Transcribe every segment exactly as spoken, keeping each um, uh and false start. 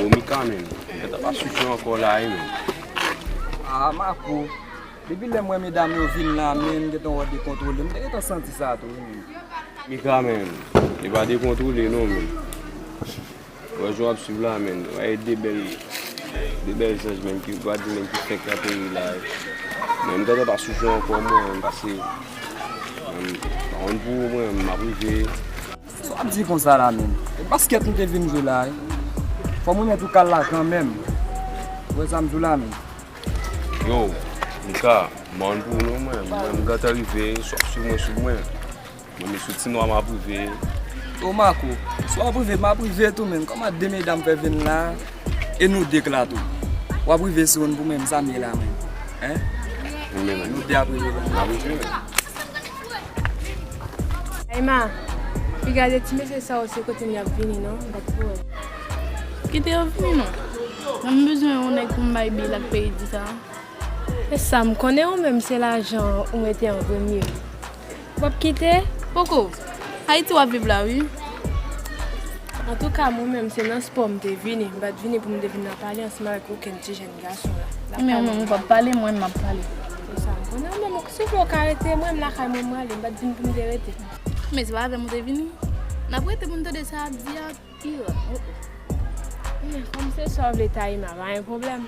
Mika, men, m gentan pa sou chou ankò la, wi, men. Ah, Mako, depi lè m wè medam yo vin la, men, m gentan wè dekontwole. M te gentan santi sa tou, wi, men. Mika, men, li pa dekontwole, non, men. Wè jan w ap swiv la, men. Wè, de bèl, de bèl zanj, men, ki, gade, men, ki fèk ateri la, wi. Men, m gentan pa sou chou ankò, mwen, paske, men, m pa konn pou ou, mwen, m ap rive. Sa w ap di konsa la menm? E baskèt nou te vin jwe la, wi. Fò m remèt ou kal la kanmenm. Ou wè sa m di w la menm? Yo, Mika, m pa konn pou ou non mwen. Mwen, m gentan rive, si w ap swiv mwen, swiv mwen. Mwen, men sou ti nwa m ap rive. O Mako, si w ap rive, m ap rive tou menm. Kòman de medam fè vin la, e nou de k la tou? W ap rive sou youn pou mwen, sa m ye la menm. Hein? Nou de ap rive la. M ap rive. Ayma, piga de ti mesye sa yo se kote m y ap vini non, m pa t pou wè. Kite yo vini non. Mwen m bezwen yon nèg pou m bay bil ak peye di sa. E sa m konnen ou menm se lajan ou mete an premye. Ou p ap kite? Poko. Ayiti w ap viv la wi. Antouka mwen menm se nan spò m te vini, m pa t vini pou m te vin nan pale ansanm avèk okenn ti jèn gason la. Men ou menm ou p ap pale, mwen m ap pale. Se sa m konnen, ou menm si w vle w ka rete, mwen menm lakay mwen m ale, m pa t vin pou m te rete. Men se pa avè m ou te vini? N ap rete pou n tande sa y ap di a pi rèd. Oh, oh. Men kòm se sa w vle Taïma, pa gen pwoblèm.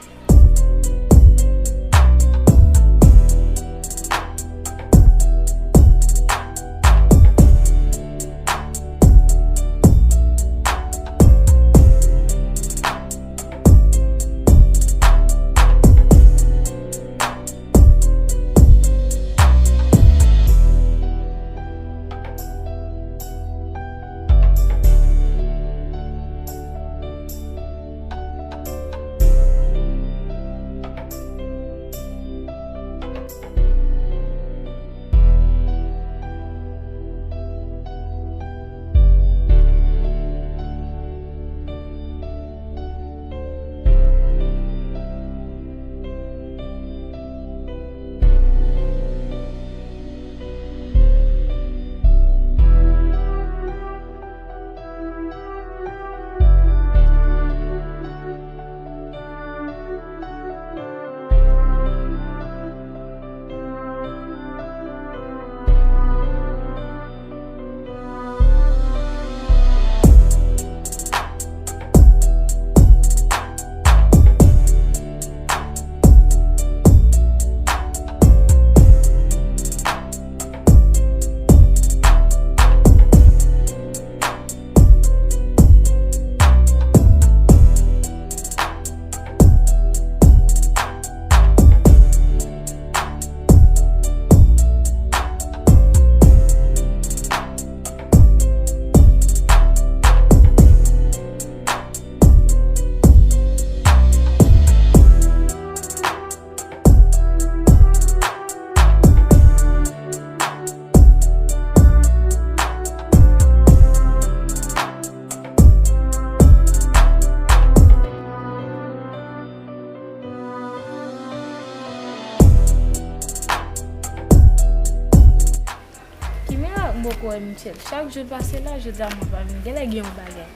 Ki mirak m poko wè Michel? Chak jou l pase la, jodi a mwen pa vin. Genlè gen yon bagay.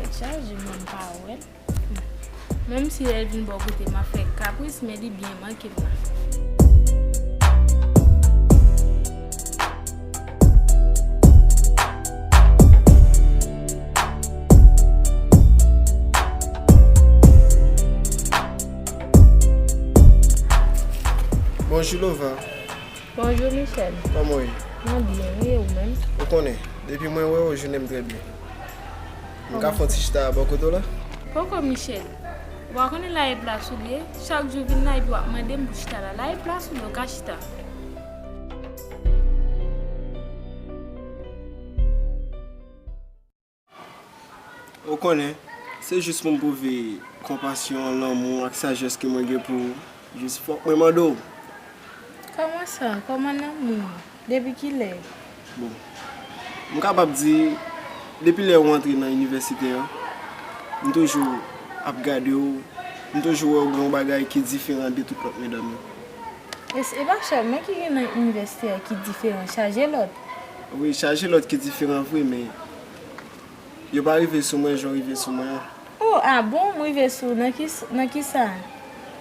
Tèt chaje, mwen m pa wè l. Menm si lè l vin bò kote m ap fè kapris, men li byen manke m la. Bonjou Lova. Bonjou Michel. Kòman w ye? Mwen byen wi, e ou menm? Ou konnen, depi mwen wè w, jounen m trè byen. M ka fè yon ti chita bò kote w la? Poko Michel. Ou pa konnen la e plas ou li ye? Chak jou vin la epi w ap mande m pou chita la. La e plas ou li ye, ou ka chita. Ou konnen, se jis pou m pwouve konpasyon, lanmou ak sajès ke mwen gen pou ou. Jis fòk mwen mande w. Kòman sa? Kòman lanmou? Depi kilè? Bon, m kapab di, depi lè ou antre nan inivèsite an, m toujou ap gade w, m toujou wè w gen yon bagay ki diferan de tout lòt medam yo. E s-, e pa sèl mwen ki gen nan inivèsite an ki diferan, chaje lòt. Wi, chaje lòt ki diferan vre, men yo pa rive sou mwen jan w rive sou mwen an. O, Oh, ah bon, m rive sou w nan ki, nan ki sa?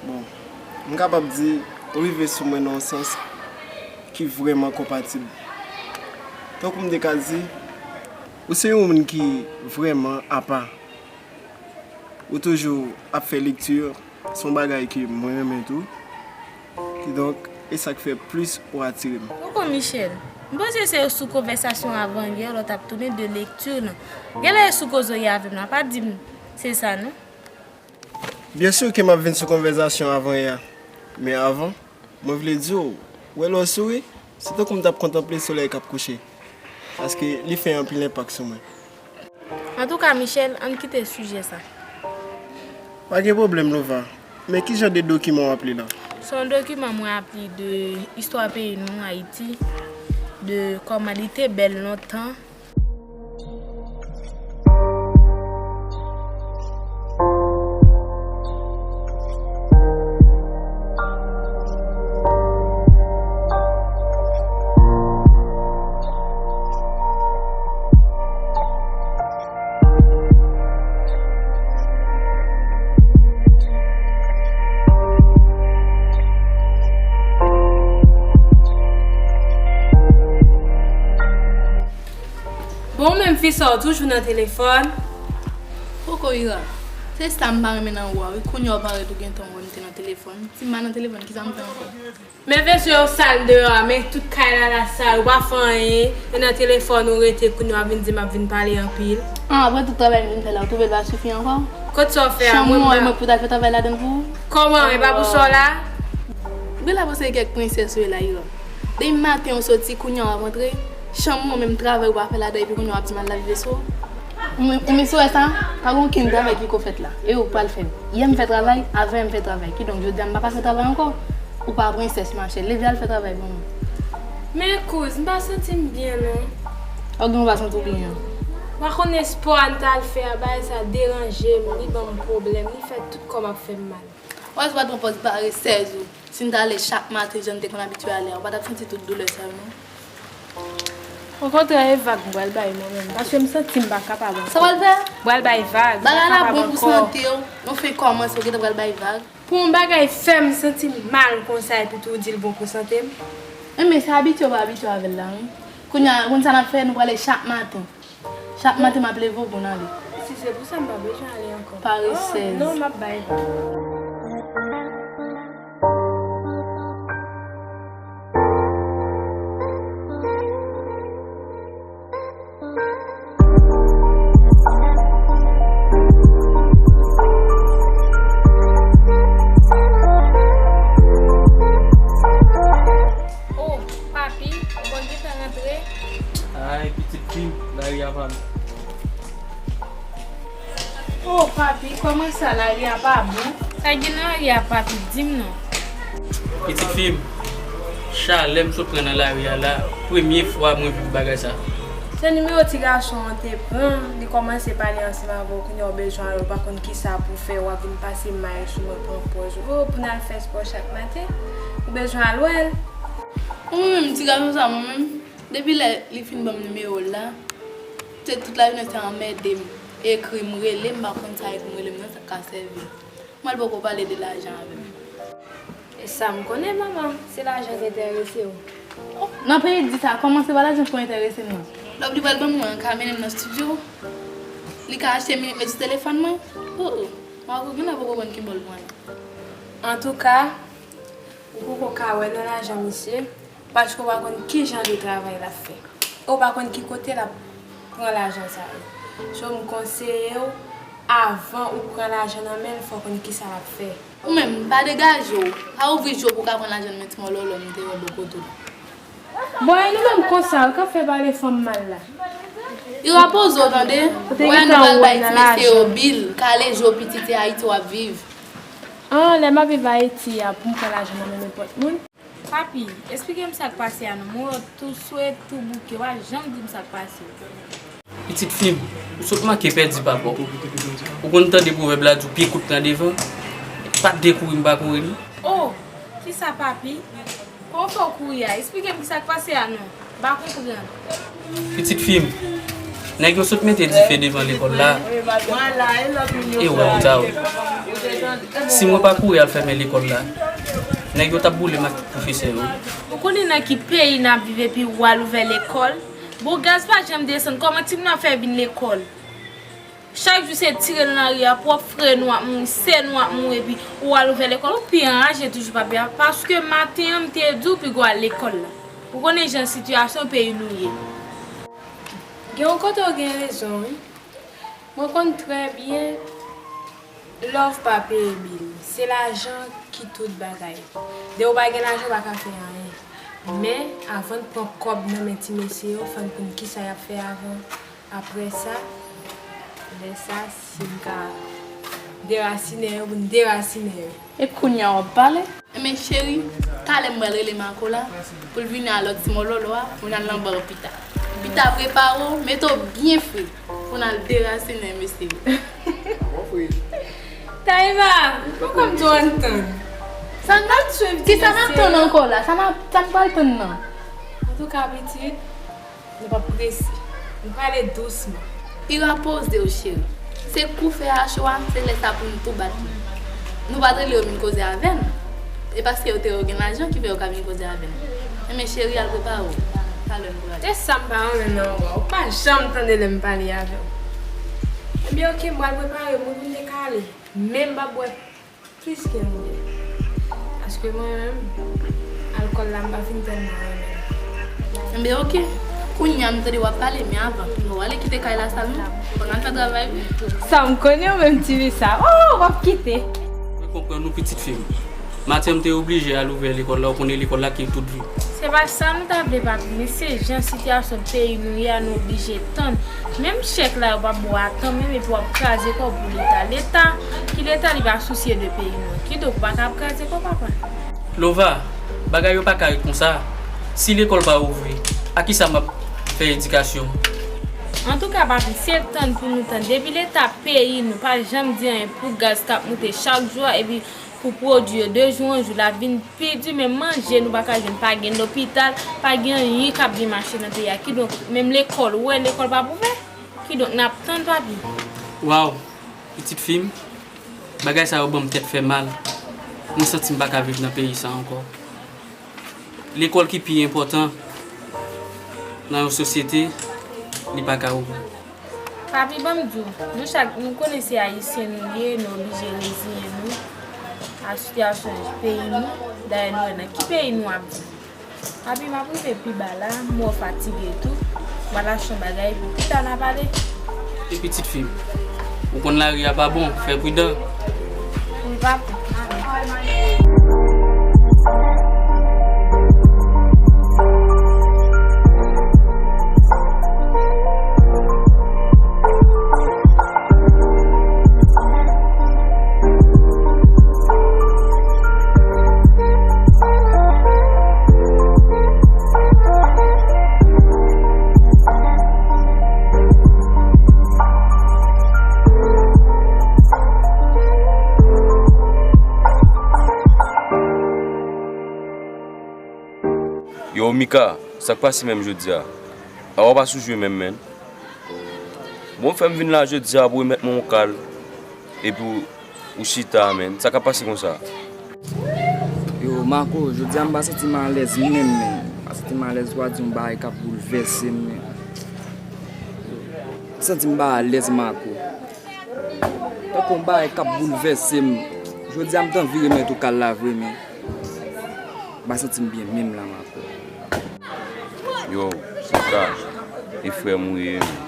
Bon, m kapab di, ou rive sou mwen nan yon sans ki vrèman konpatib. Tankou m te ka di, ou se yon moun ki vrèman apa. Ou toujou ap fè lekti, se yon bagay ke mwen renmen tou. Kidonk, e sa k fè plis ou atire m. Poko Michel, m panse se sou konvèsasyon avanyè lè w t ap tounen de lekti nan. Genlè e sou koze w ye avè m nan, pa di m se sa non. Byen si ke m ap vin sou konvèsasyon avanyè a, men avan, mwen vle di w, ou wè lè w souri, se tankou m t ap kontanple solèy k ap kouche, paske li fè anpil enpak sou mwen. Antouka, Michel, ann kite sijè sa. Pa gen pwoblèm, Lova. Men ki jan de dokiman w ap li la? Se yon dokiman mwen ap li de istwa peyi nou, Ayiti, de kòman li te bèl lontan. Bon, ou menm fi sa, w toujou nan telefòn? Poko Ira. Se sa m pa renmen nan ou a, wi. Kounye a w parèt ou gentan wè m te nan telefòn. Si m pa nan telefòn, kisa m fè ankò? Men mesye yo sal deyò a, men tout kay la la sal, ou pa fè anyen, e nan telefòn ou rete, kounye a w ap vin di m ap vin pale anpil. Ah, apre tout travay m vin fè la, ou twouve l pa sifi ankò? Kot sa w fè a? Chanm ou an, mwen pou w t al fè travay ladan l pou ou? Kòman? E pa pou sa w la? Ou genlè panse e kèk prensès ou ye la, Ira. Depi maten ou soti, kounye a w ap rantre, chanm ou an menm travay ou pa fè ladan, epi kounye a w ap di m al lave veso? Ou menm, ou menm si w wè sa, pa gen okenn travay ki ko fèt la. E ou k pral fè l. Yè m fè travay, avanyè m fè travay. Kidonk, jodi a m pa ka fè travay ankò. Ou pa prensès, machè. Leve al fè travay pou mwen. Men kouz, m pa santi m byen non. Ou gen ou pa santi w byen an? Ou pa konn espò a n t al fè a, bagay sa deranje m, li ban m pwoblèm, li fè tout kò m ap fè m mal. Ou wè si w pa t pran pòz paresèz ou, si n t ale chak maten jan n te konn abitye ale a, ou pa t ap santi tout doulè sa yo non. Okontrè, e vag m pral bay mwen menm, paske m santi m pa kapab ankò. Sa w pral fè? M pral bay vag, m pa kapab ankò. Bagay la bon pou sante w, nou fenk kòmanse, ou gentan pral bay vag. Pou yon bagay fè m santi m mal konsa epi tou w di l bon pou sante m? Enben, se abitye w pa abitye avè l la, wi. Kounye a, ou konn sa n ap fè, nou prale chak maten. Chak maten m ap leve w pou n ale. Si se pou sa, m pa bezwen ale ankò. Paresèz. Oh, non, m ap bay vag. Oh, papi, ou konn gentan rantre? Ay, pitit fi m, lari a pa m. Oh, papi, kòman sa, lari a pa bon? Sa gen nan lari a, papi, di m non. Pitit fi m, chalè m sot pran nan lari a la, premye fwa mwen viv bagay sa. Se nimewo ti gason an te pran, li kòmanse pale ansanm avè w, kounye a w bezwen al, ou pa konn kisa pou fè, w ap vin pase may sou mwen, pran pòz. Oh, pou n al fè spò chak maten, ou bezwen al wè l. Mwen menm, ti gason sa, mwen menm, depi lè li fin ban m nimewo l la, se tout lajounen se anmède m, ekri m, rele m, m pa konn sa ekri m, rele m nan, sa k ka sèvi. Mwen, l poko pale de lajan avè m. E sa m konnen, manman, se lajan k enterese w. Oh, nan peyi di sa, kòman se pa lajan k pou enterese m nan? Lòb li pral ban mwen an ka mennen m nan estidyo. Li ka achte minit mwen sou telefòn mwen. Oh, oh. Marco, gen lè poko konn ki bò l pran la. Antouka, ou poko ka wè nan lajan misye. Paske w pa konn ki jan de travay l ap fè. E w pa konn ki kote l ap pran lajan sa yo. So, m konseye w, avan ou pran lajan nan men l, fò w konn kisa l ap fè. Ou menm, pa degaje w. Pa ouvri je w pou w ka pran lajan nan men ti mòlòlò m te wè bò kote w. Bon, e nou menm konsa, ou ka fè pale fanm mal la. Ira, poze w tande. Ou te gentan wè nan lajan. Wè nou pral bay ti mesye yo bil, kale je w pitit, se Ayiti w ap viv. An, lè m ap viv Ayiti a, pou m pran lajan nan men nenpòt moun. Papi, esplike m sa k pase a non. Mwen wè w tou swe, tou bouke, w pa janm di m sa k pase. Pitit fi m, ou sot manke pèdi papa w. Ou konn tande pwovèb la di w pye kout pran devan, pa dekouri m pa kouri li. Oh, kisa papi? Kòman w fè w kouri a? Esplike m kisa k pase a non. M pa konprann. Pitit fi m, Nèg yo sot mete dife devan lekòl la. E wè w ta wè. Si mwen pa kouri al fèmen lekòl la, nèg yo t ap boule m ak tout pwofesè yo. Ou konnen nan ki peyi n ap viv epi w al ouvè lekòl? Bon, gaz pa janm desann, kòman timoun ap fè vin lekòl? Chak jou se tire nan lari a, pwòp frè nou ap mouri, sè nou ap mouri, epi ou al ouvè lekòl. Ou pi anraje toujou, papi a, paske maten an m te di w piga w al lekòl la. Ou konnen jan sitiyasyon peyi nou ye. Gen yon kote w gen rezon, wi. Mwen konn trè byen Love pa peye bil. Se lajan ki tout bagay. Depi w pa gen lajan, w pa ka fè anyen. Men, avan n pran kòb nan men ti mesye yo, fò n konn kisa y ap fè avan. Apre sa, lè sa, si m ka derasinen yo, pou n derasinen yo. E kounye a w ap pale? Enben, cheri, talè m pral rele Marco la, pou l vini a lòt ti mololo a, pou n al nan bar pita. Pita prepare w, mete w byen fre, pou n al derasinen mesye yo. Taïba, poukò m tou antann? Sa n ap swiv ti mesye yo. Kisa n ap tann ankò la? Sa n ap, sa n pral tann nan? Antouka, pitit, nou p ap prese. Nou prale dousman. Ira, poze w, cheri. Se kou fè a cho a, se lè sa pou nou tou bat men. Nou pa t rele yo vin koze avè n. E paske yo te wè w gen lajan ki fè yo ka vin koze avè n. Enben, cheri, al prepare w. Talè nou prale. Se sa m pa renmen nan ou a. Ou pa janm tande lè m pale avè w. Ebyen, oke, m pral prepare m wi pou m te ka ale. Men m p ap bwè plis ke yon vè. Paske mwen menm, alkòl la, m pa fin tèlman renmen l. Enben, oke. Kounye a, m tande w ap pale, men avan, nou ale kite kay la, sa nou, fò n al fè travay, wi. Sa m konnen, ou menm, ti fi sa. Oh, w ap kite. Mwen konprann ou, pitit fi m. Maten, m te oblije al ouvè lekòl la, ou konnen lekòl la ki tout vi. Se pa sa nou ta vle, papi, men se jan sitiyasyon peyi nou ye a, nou oblije tann. Menm chèk la, yo p ap ba w a tan menm, epi w ap kraze kò w pou Leta. Leta, ki Leta, li pa sousye de peyi nou an. Kidonk, ou pa ka ap kraze kò w, papa. Lova, bagay yo pa ka ret konsa. Si lekòl pa ouvri, a kisa m ap fè edikasyon m? Antouka, papi, se tann pou nou tann. Depi Leta peyi nou pa janm di anyen pou gaz k ap moute chak jou a, epi pou pwodui yo de jou an jou, l ap vin pi di, menm manje nou pa ka jwenn, pa gen lopital, pa gen anyen k ap byen mache nan peyi a. Kidonk, menm lekòl, ou wè lekòl p ap ouvè? Kidonk, n ap tann, papi. Waw, pitit fi m, bagay sa yo ban m tèt fè mal. Mwen santi m pa ka viv nan peyi sa ankò. Lekòl ki pi enpòtan nan yon sosyete, li pa ka ouvri. Papi, ban m di w, nou chak, nou konnen se Ayisyen nou ye, nou oblije reziyen nou a sitiyasyon peyi nou. Dayè, nou wè nan ki peyi nou ap viv. Papi, m ap rive pi ba la, m wè w fatige tou. M al achte yon bagay, epi pita n a pale. E pitit fi m, ou konn lari a pa bon, fè pridan. Wi, papi. Yo, Mika, sa k pase menm jodi a? A, w pa sou jwe menm, menn. Bon, fè m vin la jodi a pou remèt mwen yon kal, epi w, ou chita, menn. Sa k ap pase konsa? Yo, Marco, jodi a m pa santi m alèz menm, menn. M pa santi m alèz, w a di yon bagay k ap boulvèse m, menn. M santi m pa alèz, Marco. Tankou yon bagay k ap boulvèse m. Jodi a m t anvi remèt ou kal la vre, men m pa santi m byen menm la, Marco. Yo, Mika, e frè m ou ye, men.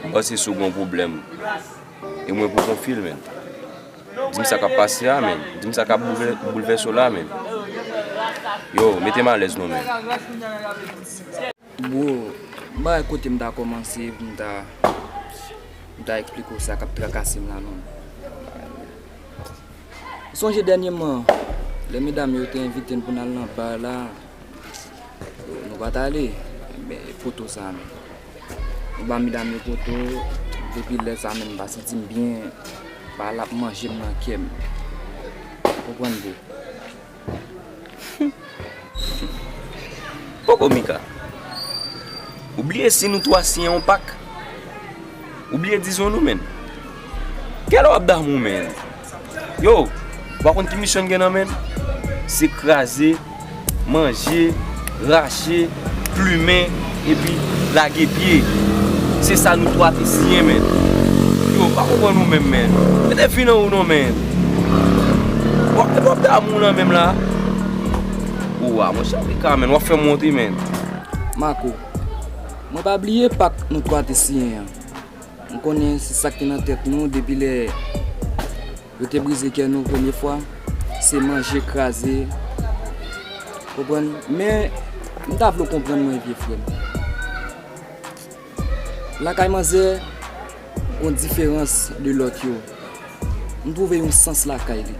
M panse si w gen yon pwoblèm. E mwen pou konfye l, men. Di m sa k ap pase a, men. Di m sa k ap boulvè-, boulvèse w la, men. Yo, mete m alèz non, men. Bro, m pa wè kote m ta kòmanse pou m ta, m ta eksplike w sa k ap trakase m la, non. Sonje dènyèman, lè medam yo te envite n pou n al nan bar la, nou pa t ale. Men, poto sa menm. Nou ba medam yo poto, depi lè sa menm, m pa santi m byen, bagay la ap manje m nan kè m. Konprann, bro? Poko, Mika. Ou bliye si nou twa siyen yon pak? Ou bliye dizon nou, menn. Kèl w ap damou, menn? Yo, w pa konn ki misyon n gen nan men n? Se kraze, manje, rache, plimen, epi lage pye. Se sa nou twa te siyen, menn. Yo, m pa konprann ou menm, menn. Mete fi nan ou non, menn. W ap, w ap damou nan menm la. Owa, monchè, Mika, menn, w ap fè m wont, wi, menn. Mako, mwen pa bliye pak nou twa te siyen an. M konnen se sa k te nan tèt nou depi lè yo te brize kè nou premye fwa. Se manje kraze. Konprann? Men, m ta vle w konprann mwen, vye frè m. Lakay manzè, gon diferans de lòt yo. M twouve yon sans lakay li.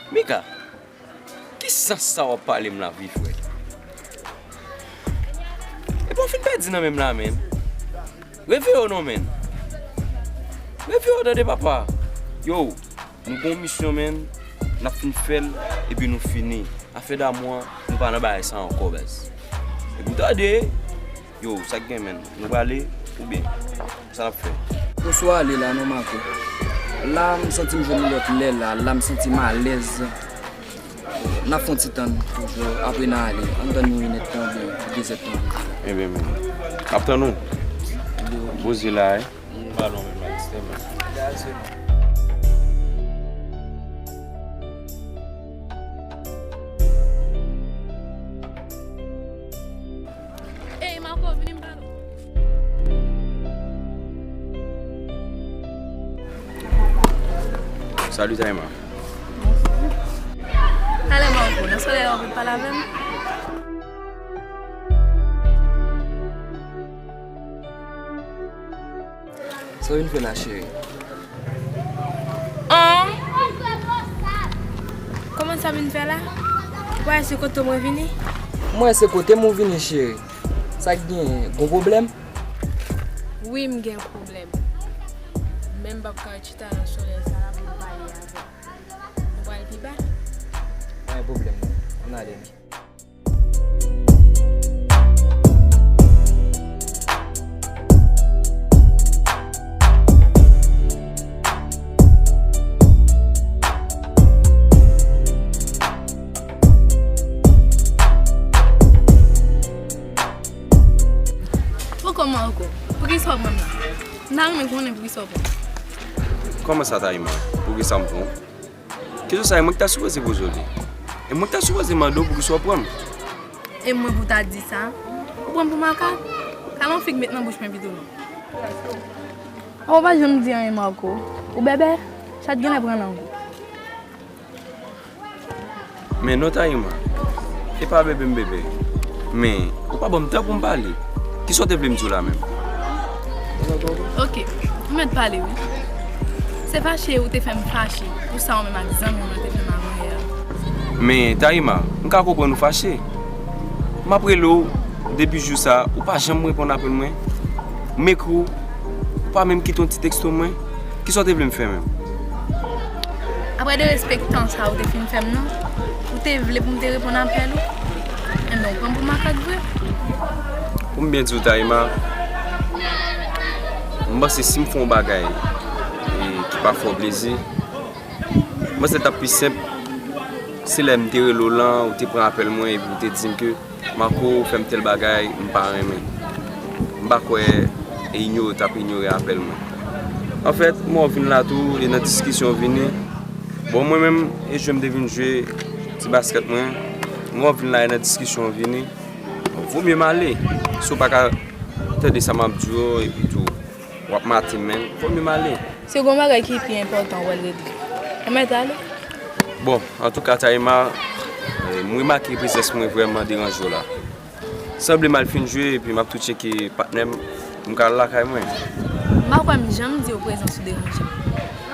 Mika, ki sans sa w ap pale m la, vye frè? Epi w fin pèdi nan men m la, menn. Reveye w non, menn. Reveye w, tande, papa. Yo, nou gon misyon, menn. N ap fin fè l, epi nou fini. Afè damou an, nou pa nan bagay sa ankò, baz. Epi w tande, yo, sa k gen, menn? Nou prale, oubyen? Sa n ap fè? Oswa ale la non, Mako. La, m santi m jwenn yon lòt lè la. La, m santi m alèz. N ap fè yon ti tann toujou, apre n a ale. Ann tann yon inèdtan oubyen dezèdtan toujou. Ebyen, men, m ap tann ou. Poze la, wi. Balon, men, Malis, tèlman. Ey, Marco, vini m pale w. Salut, Taïma. Talè, Marco, nan solèy la, ou vle pale avè m? Sa w vin fè la, cheri? An? Kòman sa vin fè la? Ou pa wè se kote mwen vini? Mwen wè se kote m ou vini, cheri. Sa k genyen? Gon pwoblèm? Wi, m gen pwoblèm. Men m p ap ka chita nan solèy sa la pou m pale avè w. Nou pral pi ba? Pa gen pwoblèm, non. Ann ale. Poko Marco, poukisa w pran m la? M ta renmen konnen poukisa w pran m. Kòman sa, Taïma? Poukisa m pran w? Kesyon sa a, e mwen ki ta sipoze poze w li. E mwen ki ta sipoze mande w poukisa w pran m. E mwen pou ta di sa? Ou pran m pou makak? Kale yon fig met nan bouch mwen pito non. Ou pa janm di anyen, Marco. Ou bèbè, chat genlè pran lang ou. Men non, Taïma, e pa bebe m bebe. Men, ou pa ban m tan pou m pale. Kisa w te vle m di w la menm? Oke, ou mèt pale wi. Se fache ou te fè m fache pou sa ou menm ak zanmi w lan te fè m avanyè a. Men, Taïma, m ka konprann ou fache. M ap rele w depi jou sa, ou pa janm reponn apèl mwen. M ekri w, ou pa menm kite yon ti teksto mwen. Kisa w te vle m fè menm? Apre derespektan sa ou te fin fè m nan, ou te vle pou m te reponn apèl ou? Enben, ou pran m pou makak vre. Pou m byen di w, Taïma, m panse si m fè yon bagay, e, ki pa fè w plezi, m panse l t ap pi senp si lè m te rele w lan, ou te pran apèl mwen epi ou te di m ke Marco, ou fè m tèl bagay, m pa renmen. M pa kwè e inyore w t ap inyore apèl mwen. Anfèt, m wè w vin la tou, e nan diskisyon w vini. Bon, mwen menm, e jwe m te vin jwe, ti baskèt mwen. M wè w vin la, e nan diskisyon w vini. Bon, vo mye m ale. Si w pa ka tande sa m ap di w, epi tou, w ap mate m menm, vo mye m ale. Si w gen yon bagay ki pi enpòtan ou pral regle, ou mèt ale. Bon, antouka, Taïma, eh, m remake prezans mwen vrèman deranje w la. Sanble m al fin jwe, epi m ap tou tcheke patnè m, m ka al lakay mwen. M pa kwè m janm di w prezans ou deranje m.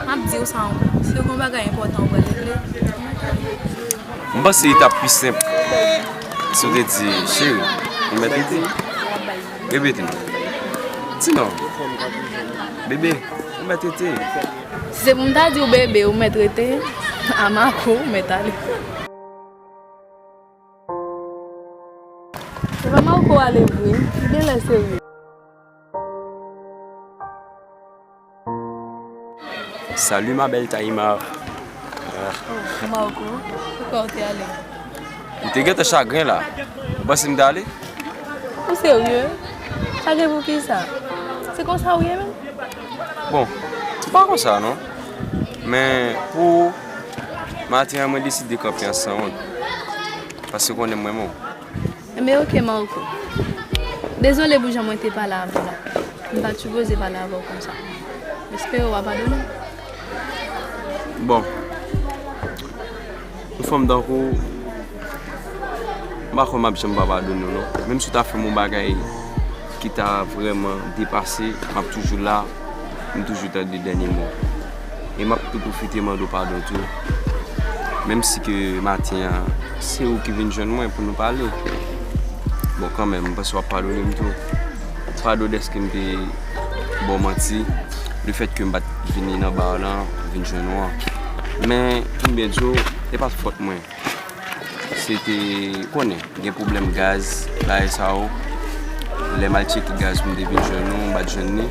M ap di w sa ankò. Si w gen yon bagay enpòtan ou pral regle, ou mèt ale. M panse li t ap pi senp si w te di, cheri, ou mèt rete. Repete. Di non. Bebe, ou mèt rete. Si se pou m ta di w bebe, ou mèt rete. A Marco, ou mèt ale. Se pa Marco ale vre, li genlè serye. Salut ma belle Taïma. Oh, Marco, poukwa ou te ale? Ou te gentan chagren la. Ou panse m t ale? Ou serye? Chagren pou kisa? Se konsa ou ye menm? Bon, se pa konsa non. Men pou maten an mwen deside kanpe an sanwont. Paske konnen mwen mou. Enben oke Marco. Dezole pou jan mwen te pale avè w la. M pa t sipoze pale avè w konsa. M espere w a padone m. Bon. Yon fanm tankou w, m pa kwè m ap janm pa padone w non. Menm si w ta fè m yon bagay ki ta vrèman depase, m ap toujou la, m toujou tande dènye mo. E m ap tou pwofite mande w padon tou. Menm si ke maten an, se ou ki vin jwenn mwen pou nou pale. Bon, kanmenm, m panse w ap padone m tou. Padon dèske m te ba w manti, lefètke m pa t vini nan ba w lan, vin jwenn ou an. Men, pou m byen di w, e pa t fòt mwen. Se te, konnen, gen pwoblèm gaz, bagay sa yo. Lè m al tcheke gaz pou m te vin jwenn ou, m pa t jwenn ni.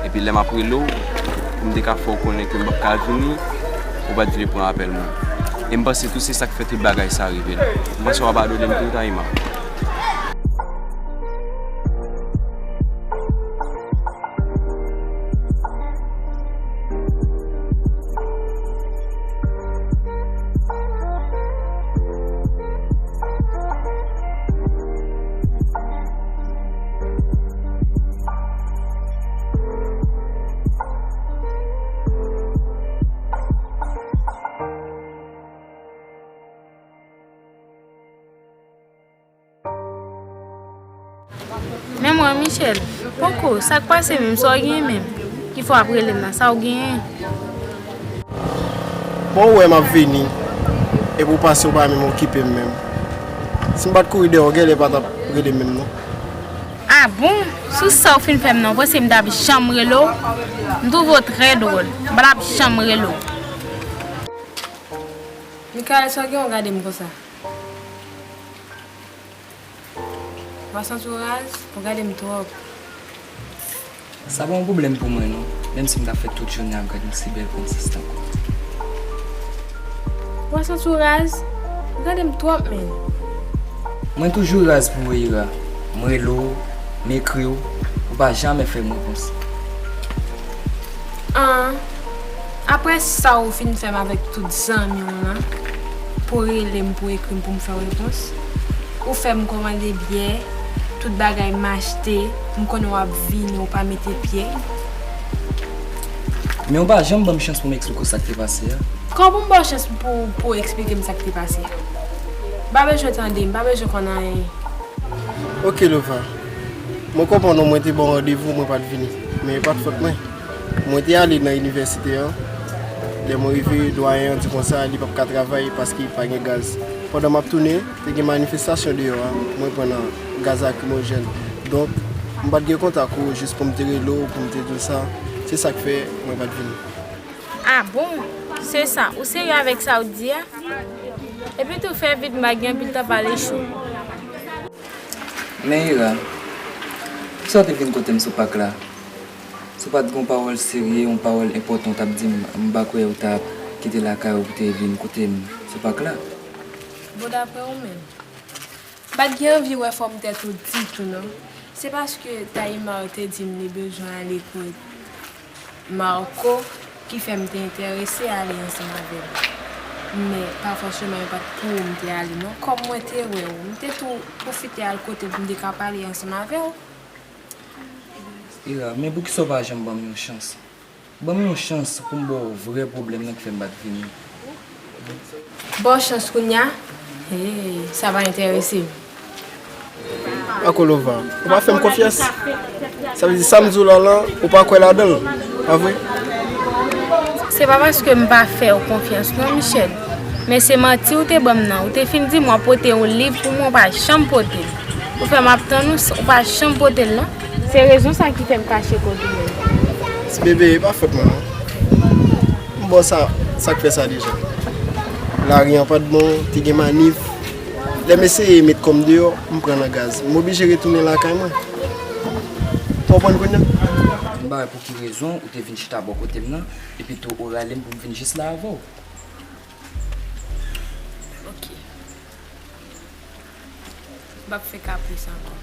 Epi lè m ap rele w, pou m te ka fè w konnen ke m p ap ka vini, ou pa t vle pran apèl mwen. E m panse tou se sa k fè tout bagay sa rive la. M panse w a padone m tou, Taïma. Men mwen, Michel, poko, sa k pase menm, sa w genyen menm? Ki fè w ap rele m nan, sa w genyen? Bon, ou wè m ap vini, epi w pase w pa menm okipe m menm. Si m pa t kouri dèyè w, genlè pa t ap rele m menm non. A bon? Sou sa w fin fè m nan, w panse m t ap janm rele w? M twouve w trè dwòl, m pa t ap janm rele w. Michael, sa w gen w gade m konsa? W a santi w raz? Ou gade m twòp. Sa pa yon pwoblèm pou mwen non, menm si m ta fè tout jounen ap gade yon si bèl prensès tankou w. W a santi w raz? Ou gade m twòp menm. Mwen toujou raz pou ou Ira. M rele w, m ekri w, ou pa jamè fè m repons. An, apre sa ou fin fè m avèk tout zanmi w lan, pou w rele m, pou w ekri m, pou m fè w repons, ou fè m kòmande byè, tout bagay m achte, m konnen w ap vini, ou pa mete pye. Men ou pa janm ban m chans pou m eksplike w sa k te pase a. Kòman pou m ba w chans pou, pou w eksplike m sa k te pase a? M pa bezwen tande, m pa bezwen konn anyen. Oke Lova, mwen konprann ou, mwen te ba w randevou, mwen pa t vini. Men e pa t fòt mwen. Mwen te ale nan inivèsite an. Lè mwen rive, dwayen an di konsa li p ap ka travay paske pa gen gaz. Pandan m ap tounen, te gen manifestasyon deyò a, mwen pran nan gaz lakrimojèn. Donk, m pa t gen kontak ou jis pou m te rele w, pou m te di w sa. Se sa k fè mwen pa t vini. A bon? Se sa? Ou serye avèk sa w di a? Epi tou fè vit, m pa gen anpil tan pale cho. Men Ira, poukisa w te vin kote m sou pak la? Si w pa t gen yon pawòl serye, yon pawòl enpòtan w t ap di m, m pa kwè ou t ap kite lakay ou pou te vin kote m sou pak la. Bon, daprè ou menm? M pa t gen anvi wè fòm tèt ou ditou non. Se paske Taïmar te di m li bezwen ale kot Marco ki fè m te enterese ale ansanm avè l. Men pa fòseman e pa t pou ou m te ale non. Kòm mwen te wè w, m te tou pwofite al kote l pou m te ka pale ansanm avè w. Ira, men poukisa w pa janm ban m yon chans? Ban m yon chans pou m ba w vrè pwoblèm nan ki fè m pa t vini. Ba w chans kounye a? Hey, sa pa enterese m. Ako Lova, ou pa fè m konfyans? Sa vle di sa m di w la lan, ou pa kwè ladan l, pa vre? Se pa paske m pa fè w konfyans non, Michel. Men se manti ou te ban m nan. Ou te fin di m w ap pote yon liv pou mwen, ou pa janm pote l. Ou fè m ap tann ou, ou pa janm pote l non. Se rezon sa ki fè m kache kot ou menm. Ti bebe, e pa fòt mwen non. M ba w sa, sa k fè sa deja. Lari an pa t bon, te gen manif. Lè m eseye met kò m deyò, m pran nan gaz. M oblije retounen lakay mwen. Konprann kounye a? M pa wè pou ki rezon ou te vin chita bò kote m nan, epi tou ou rale m pou m vin jis la avè w. Ok. M p ap fè kapris ankò.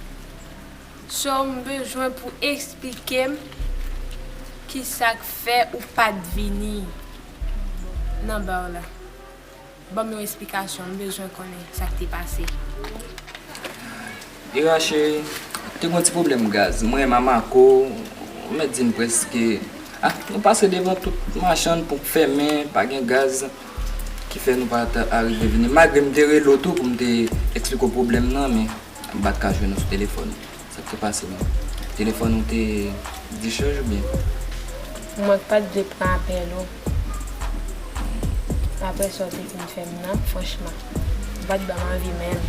So, m bezwen pou eksplike m ki sa k fè ou pa t vini nan bar la. Ban m yon esplikasyon, m bezwen konnen sa k te pase. Ira cheri, te gen yon ti pwoblèm gaz. Mwen, Mamako, ou mèt di m prèske, ah, nou pase devan tout machann pou fèmen, pa gen gaz, ki fè nou pa t arive vini. Malgre m te rele w tou pou m te eksplike w pwoblèm nan, men m pa t ka jwenn ou sou telefòn. Sa k te pase menm? Telefòn ou te dichaj oubyen? Mwen k pa t vle pran apèl ou. Apre sa w te fin fè m nan, franchman, m pa t ban m anvi menm.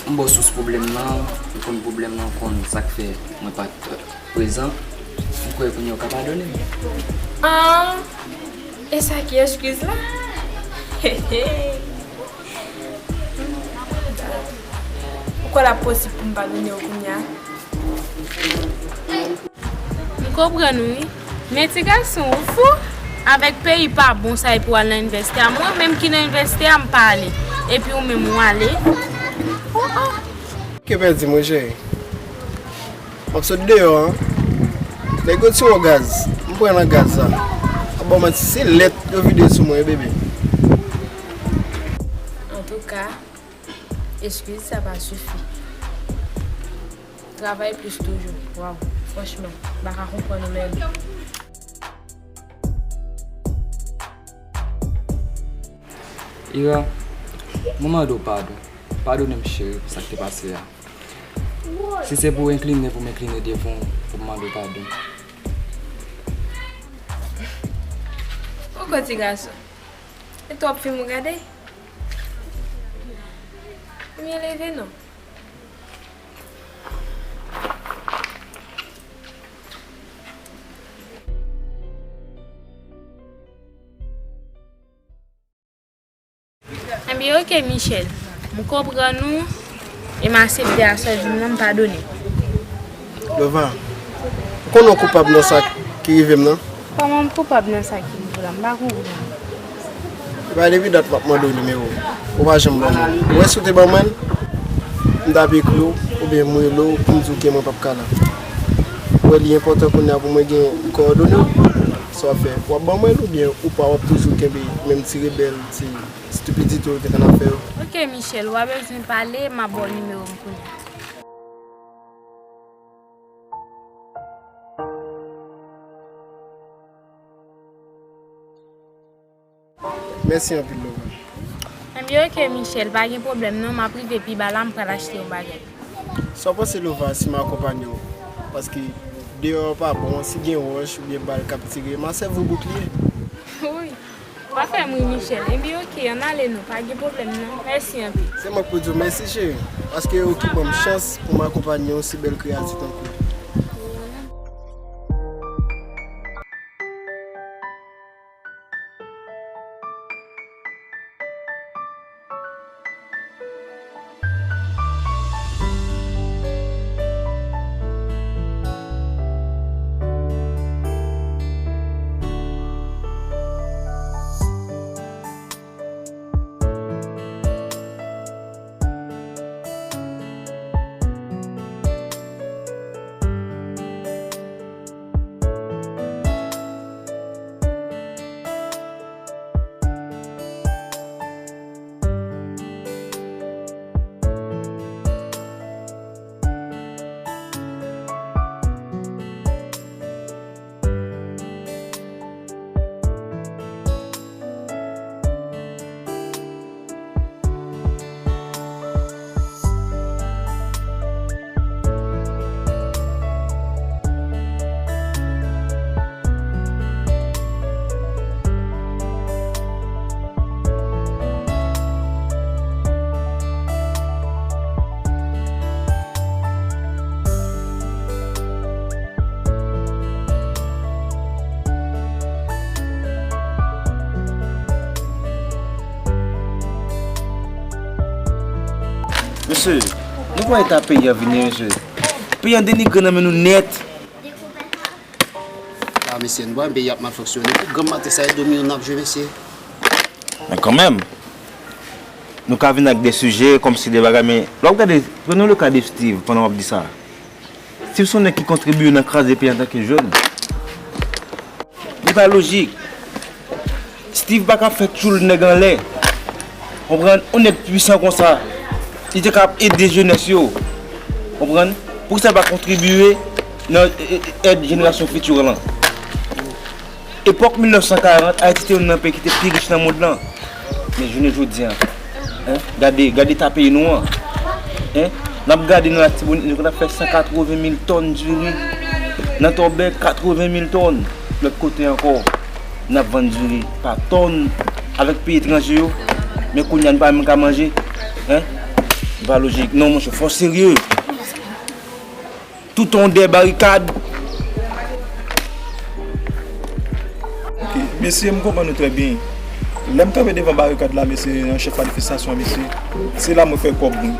M ba w sous pwoblèm nan, ou konn pwoblèm nan, ou konn sa k fè mwen pa t prezan. M kwè kounye a w ka padone m. Ah, e sa ki eskiz la? Ou kwè l ap posib pou m padone w kounye a? M konprann ou, wi. Men ti gason, ou fou? Avèk peyi pa bon sa e pou al nan inivèsite a. Mwen menm ki nan inivèsite a, m pa ale. Epi ou menm ou ale. Oh, oh. Ke pèdi mwen, cheri. M ap sot deyò an. Nèg yo tire w gaz. M pran nan gaz la. Ap ban w manti, se lèt yo vide sou mwen, bebe. Antouka, eskiz sa pa sifi. Travay plis toujou. Waw, franchman, m pa ka konprann ou menm. Ira, mwen mande w padon. Padone m, cheri, pou sa k te pase a. Si se pou w enkline pou m enkline devan w pou m mande w padon. Poko ti gason. E twòp fim ou gade? Byen leve non. Ebyen, oke, Michel. M konprann ou e m aksepte asèvman m, padone m. Lova, ou konnen w koupab nan sa ki rive m nan? Kòman m koupab nan sa ki rive w la? M pa konprann. Epa depi dat m ap mande w nimewo w, ou pa janm ban mwen l. Ou wè si w te ban mwen l, m t ap ekri w oubyen m rele w pou m di w ke mwen p ap ka la. Ou wè li enpòtan kounye a pou mwen gen kowòdone w. Sa w ap fè? W ap ban mwen l oubyen ou pa, w ap toujou kenbe menm ti rebèl, ti stipidite w te konn ap fè yo? Oke, Michel, w a bezwen pale, m ap ba w nimewo m kounye a. Mèsi anpil, Lova. Ebyen, oke, Michel, pa gen pwoblèm non, m ap rive pi ba la, m pral achte yon bagay. Sa w panse, Lova, si m akonpanye w? Paske deyò a pa bon, si gen wòch oubyen bal k ap tire, m a sèvi w boukliye. Wi, w a fè m ri, Michel. Ebyen, oke, ann ale non, pa gen pwoblèm non. Mèsi anpil. Se mwen k pou di w mèsi, cheri, paske ou ki ban m chans pou m akonpanye yon si bèl kreyati tankou w. Mesye, nou wè eta peyi a vini, mesye. Peyi an denigre nan men nou nèt. La, mesye, nou pa wè peyi ap mal fonksyone. Granm maten sa, e domino n ap jwe, mesye. Men kanmenm, nou ka vin ak de sijè kòmsi de bagay, men lè w ap gade, prenons le cas de Steve, pandan w ap di sa. Steve se yon nèg ki kontribiye nan kraze peyi antanke jèn. Li pa lojik. Steve pa ka fè tchoul nèg anlè. Konprann? Yon nèg pwisan konsa, li te ka ap ede jenès yo. Konprann? Poukisa l pa kontribiye nan, e, e, èd jenerasyon fiti lan? Epòk mil nèf san karant, Ayiti te youn nan peyi ki te pi rich nan mond lan. Men jounen jodi a, en, gade, gade eta peyi nou an. En, n ap gade nan Latibonit, nou konn ap fè san katreven mil tòn diri. Nan Tòbèk, katreven mil tòn. Lòt kote ankò, n ap vann diri pa tòn avèk peyi etranje yo. Men kounye a, nou pa menm ka manje. En, li pa lojik. Non, monchè, fò serye. Toutan dèyè barikad. Ok, mesye, m konprann nou trè byen. Lè m kanpe devan barikad la, mesye, an chèf manifestasyon an, mesye, se la mwen fè kòb mwen.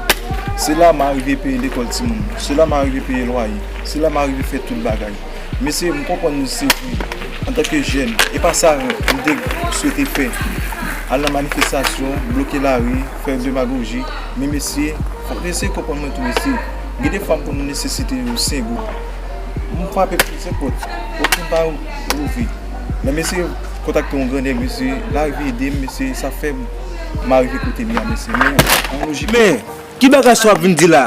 Se la m arive peye lekòl timoun. Se la m arive peye lwaye. Se la m arive fè tout bagay. Mesye, m konprann nou se, antanke jèn, e pa sa m te swete fè. Al nan manifestasyon, bloke lari, fè demagoji. Men mesye, fòk nou eseye konprann mwen tou, mesye. Gen de fwa m konn nesesite yon sengoud. M frape plizyè pòt, okenn pa ouvri. Lè mesye kontakte yon grannèg, mesye, l arive ede m, mesye, sa fè m, m arive kote m ye a, mesye. Men, an lojik. Men, ki bagay sa w ap vin di la?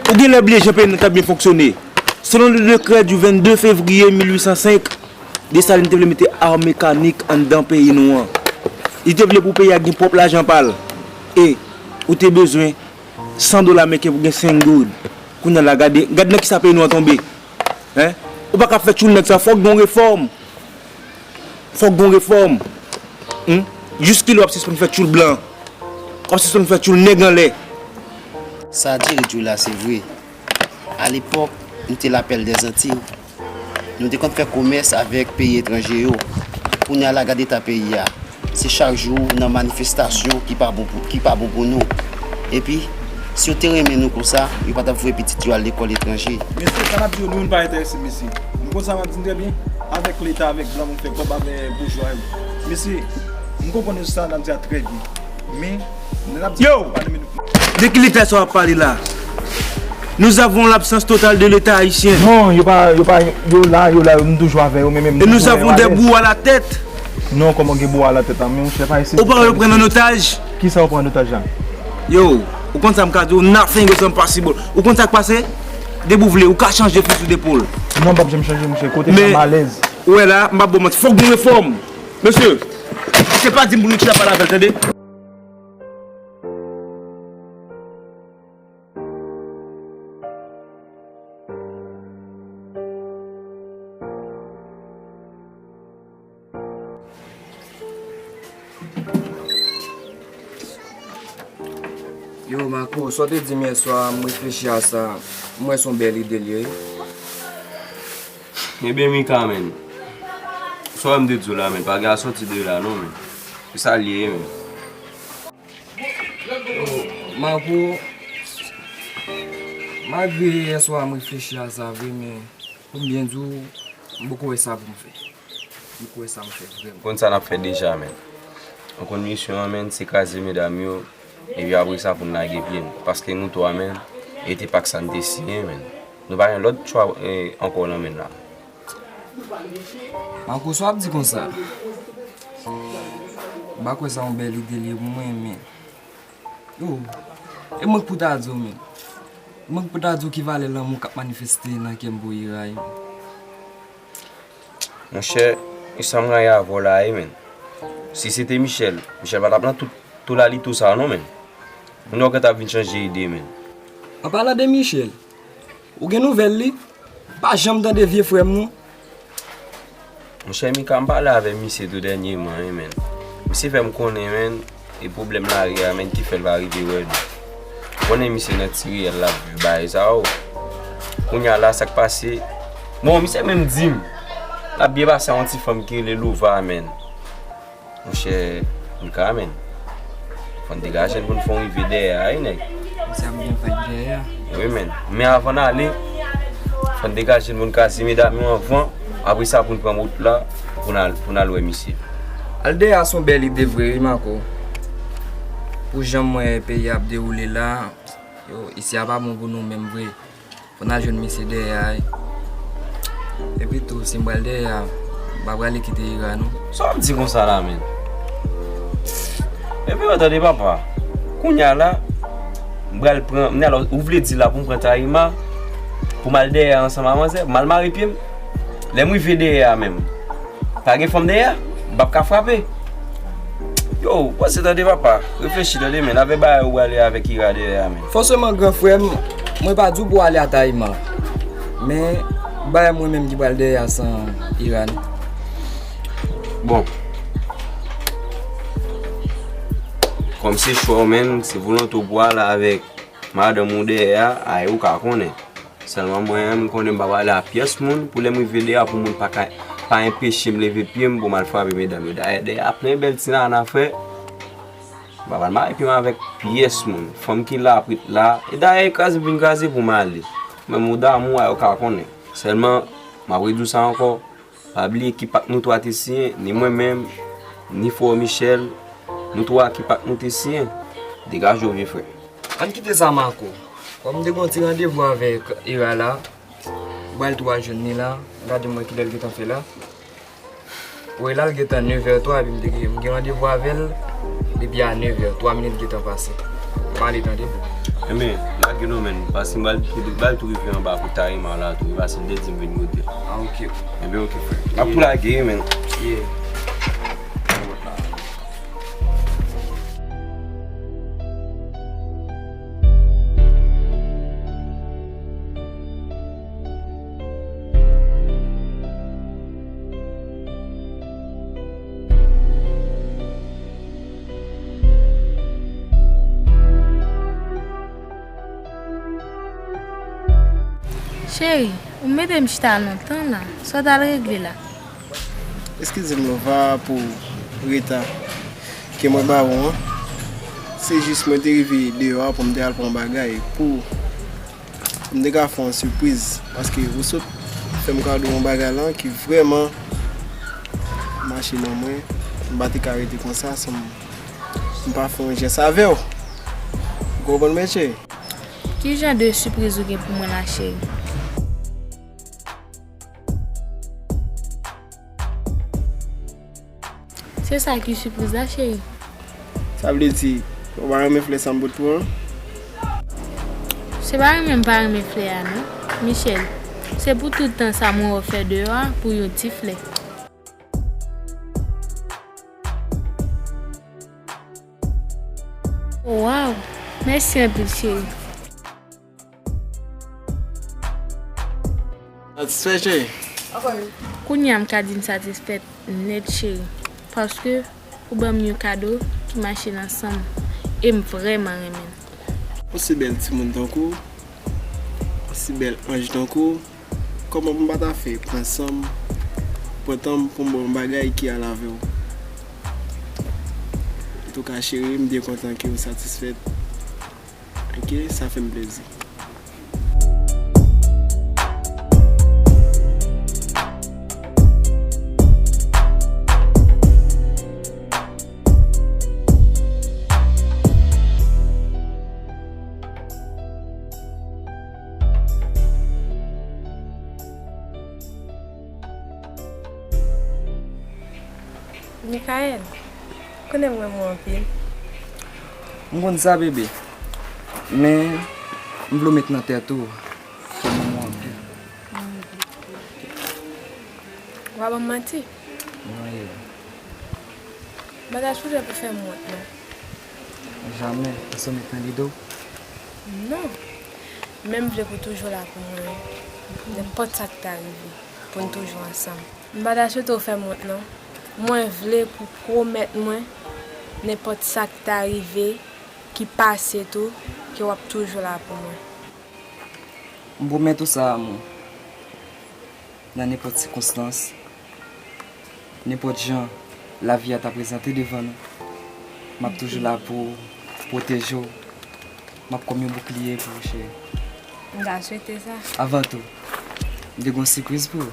Ou genlè bliye jan peyi n nan t ap byen fonksyone. Selon le décret du vingt-deux février mille huit cent cinq, Desalin te vle mete ar mekanik anndan peyi nou an. Li te vle pou peyi a gen pwòp lajan pa l. E ou te bezwen san dola meriken pou gen senk goud. Kounye a la, gade, gade nan kisa peyi nou an tonbe. Hein? Ou pa ka ap fè tchoul nèg sa, fòk gen yon refòm. Fòk gen yon refòm. Hmm? Jiskilè w ap sispann fè tchoul blan? W ap sispann fè tchoul nèg anlè? Sa Jerry di w la, se vre. Alepòk, nou te Lapèl dèzantiy. Nou te konn fè komès avèk peyi etranje yo. Kounye a la, gade eta peyi a. Se chak jou nan manifestasyon ki pa bon pou, ki pa bon pou nou. Epi, si yo te renmen nou konsa, yo pa t ap voye pitit yo al lekòl etranje. Mesye, sa n ap di yo, nou menm pa enterese, mesye. Nou konn sa n ap di n trè byen. Avèk Leta, avèk blan, nou fè kòb avèk boujwa yo. Mesye, m konprann nou sa n ap di a trè byen. Men, lè n ap di yo, pa nan men nou. De ki Leta sa w ap pale la? Nous avons l'absence totale de l'État haïtien. Non, yo pa, yo pa, yo la, yo la, yo, m toujou avè yo, men, men m toujou avè yo. Et nous avons des bourreaux à la tête. Non, kòman gen bourreaux à la tête la? Men, monchè, pa eseye. Ou pa yo pran an otaj? Kisa yo pran an otaj la? Yo, ou konn sa m ka di w, nothing is impossible. Ou konn sa k pase? Depi w vle, ou ka chanje fizi w depi w. Non, m p ap janm chanje, monchè. Kote m alèz. Ou wè la, m p ap ba w manti. Fòk gen refòm. Mesye, se pa di m pou nou chita pale avè l, tande? Yo, Marco, sa w te di m yèswa, m reflechi a sa, m wè se yon bèl ide l ye, wi. Ebyen, Mika, menn. Sa w wè m te di w la, menn, pa gen a sòti de la, non, menn. Se sa l ye, menn. Yo, Marco, malgre yèswa m reflechi a sa vre, men pou m byen di w, m poko wè sa pou m fè. M poko wè sa m fè vrèman. Konn sa n ap fè deja, menn. Ou konn misyon an, menn, se kraze medam yo, epi apre sa pou n lage pye n. Paske nou twa, menn, e te pak sa n te siyen, menn. Nou pa gen lòt chwa, eh, ankò nan men n la. Marco, sa w ap di konsa? M pa kwè sa yon bèl ide l ye pou mwen, men. Yo, e mwen k pou ta di w, men. E mwen k pou ta di w ki valè lanmou k ap manifeste nan kè m pou Ira yo. Monchè, e sa m rayi avè w la ye, menn. Si se te Michel, Michel pa t ap nan tout tolalito sa a non, menn. Kounye a w gentan ap vin chanje ide, menn. An palan de Michel, ou gen nouvèl li? Pa janm tande vye frè m non. Monchè Mika, m pale avè misye tou dènyèman wi, menn. Misye fè m konnen, menn, e pwoblèm lari a, menn, ki fè l pa rive wè nou. Ou konnen misye nan ti riyèl l ap viv bagay sa yo. Kounye a la, sa k pase? Bon, misye menm di m l ap byen pase a yon ti fanm ki rele Lova, menn. Monchè Mika, menn, fò n degaje n pou n fè yon rive dèyè a, wi, nèg. Misye ap gen fèt dèyè a. Wi, menn. Men avan n ale, Fò n degaje l, pou n kraze medam yo anvan, apre sa pou n pran wout la, pou n al, pou n al wè misye. Al dèyè a se yon bèl ide vre, wi, Marco. Pou jan m wè peyi a ap dewoule la, yo, isi a pa bon pou nou menm vre. Fò n al jwenn misye dèyè a, wi. Epi tou, si m pral dèyè a, m pa prale kite Ira, non. Sa w ap di konsa la, menm? Epi, yo, tande, papa. Kounye a la, m pral pran, m alò, ou vle di la pou m pran Taïma, pou m al dèyè a ansanm a manzè, pou m al mare pye m? Lè m rive dèyè a menm, pa gen fanm dèyè a? M p ap ka frape? Yo, panse tande papa, reflechi tande, men avè bagay ou ale avèk Ira dèyè a, men. Fòseman, gran frè m, mwen pa di w pou w ale a Taïma. Men, bagay mwen menm ki pral dèyè a san Ira, non. Bon. Kòm se chwa w menm, se volonte w pou w ale avèk madanm ou dèyè a, ay, ou ka konnen. Sèlman mwen, m konnen m pa prale a pyès moun, pou lè m rive dèyè a, pou moun pa ka, pa enpeche m leve pye m pou m al frape medam yo. Dayè, dèyè a plen bèl ti nana, frè. M pa pral mare pye m avèk pyès moun. Fanm ki la ap ret la. E dayè, kraze m vin kraze pou m ale. Mwen, mou damou a, yo ka konnen. Sèlman, m ap redi w sa ankò. Pa bliye ki pak nou twa te siyen, ni mwen menm, ni frè w Michel, nou twa ki pak nou te siyen. Degaje w, vye frè. Ann kite sa, Marco. Kòm m te gen yon ti randevou avèk Ira la, m pral tou al jwenn li la, gade m wè kilè l gentan fè la. Wi, la l gentan nevè twa, epi m te gen, m gen randevou avè l depi a nevè, twa minit gentan pase. M ale tande. Enben, lage non, menn, paske m pral, pral tou rive anba pou Taïma la tou, e paske m te di m vin kote. Ah, ok. Enben, ok, frè. M ap tou lage, wi, menn. Yeah. Cheri, ou mete m chita lontan la. Sa w t al regle la? Eskize m, Lova, pou reta ke mwen ba ou an. Se jis mwen te rive deyò a pou m te al pran bagay pou m te ka fè yon sipriz, paske ou sot fè m kado yon bagay lan ki vrèman mache nan mwen. M pa te ka rete konsa san m, m pa fè yon jès avè w. Ou konprann mwen, cheri? Ki jan de sipriz ou gen pou mwen la, cheri? Se sa ki sipriz la, cheri. Sa vle di, ou pa renmen flè sa m pot pou an? Se pa renmen m pa renmen flè a, non, Michel. Se pou tout tan sa m wè w fè deyò a pou yon ti flè. Waw! Mèsi anpil, cheri. Satisfè, cheri? Kounye a m ka di m satisfèt nèt, cheri, paske ou ban m yon kado ki mache nan san m, e m vrèman renmen l. Osi bèl timoun tankou w, osi bèl anj tankou w, kòman pou m pa ta fè pran san m, pran tan m pou m ba w yon bagay ki al avè w? Antouka, cheri, m byen kontan ke w satisfèt. Ok, sa fè m plezi. Michael, konnen m renmen w anpil. M konn sa, bebe. Men, m vle w met nan tèt ou ke m renmen w anpil. W a ban m manti? Non, ye. Bagay sou lè pou fè m wont, non. Jamè, èske w met nan lide w? Non. Men m vle pou toujou la pou mwen. Nenpòt sa k ta rive, pou n toujou ansanm. M pa ta swete w fè m wont, non. Mwen vle pou pwomèt mwen, nenpòt sa k ta rive, ki pase tou, ke w ap toujou la pou mwen. M pwomèt ou sa, amou. Nan nenpòt sikonstans, nenpòt jan lavi a ta prezante devan nou, m ap toujou la pou w, pwoteje w. M ap kòm yon boukliye pou ou, cheri. M ta swete sa. Avan tou, M te gen yon sipriz pou ou.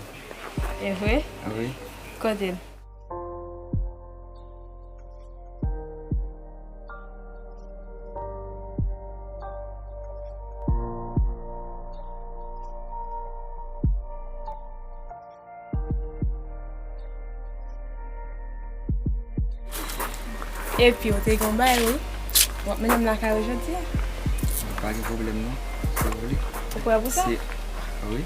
E vre? Wi. Kote l? Epi, w te gen yon bagay, wi. W ap mennen m lakay ou jodi a? Pa gen pwoblèm, non. Si w vle. Ou prè pou sa? Se, wi.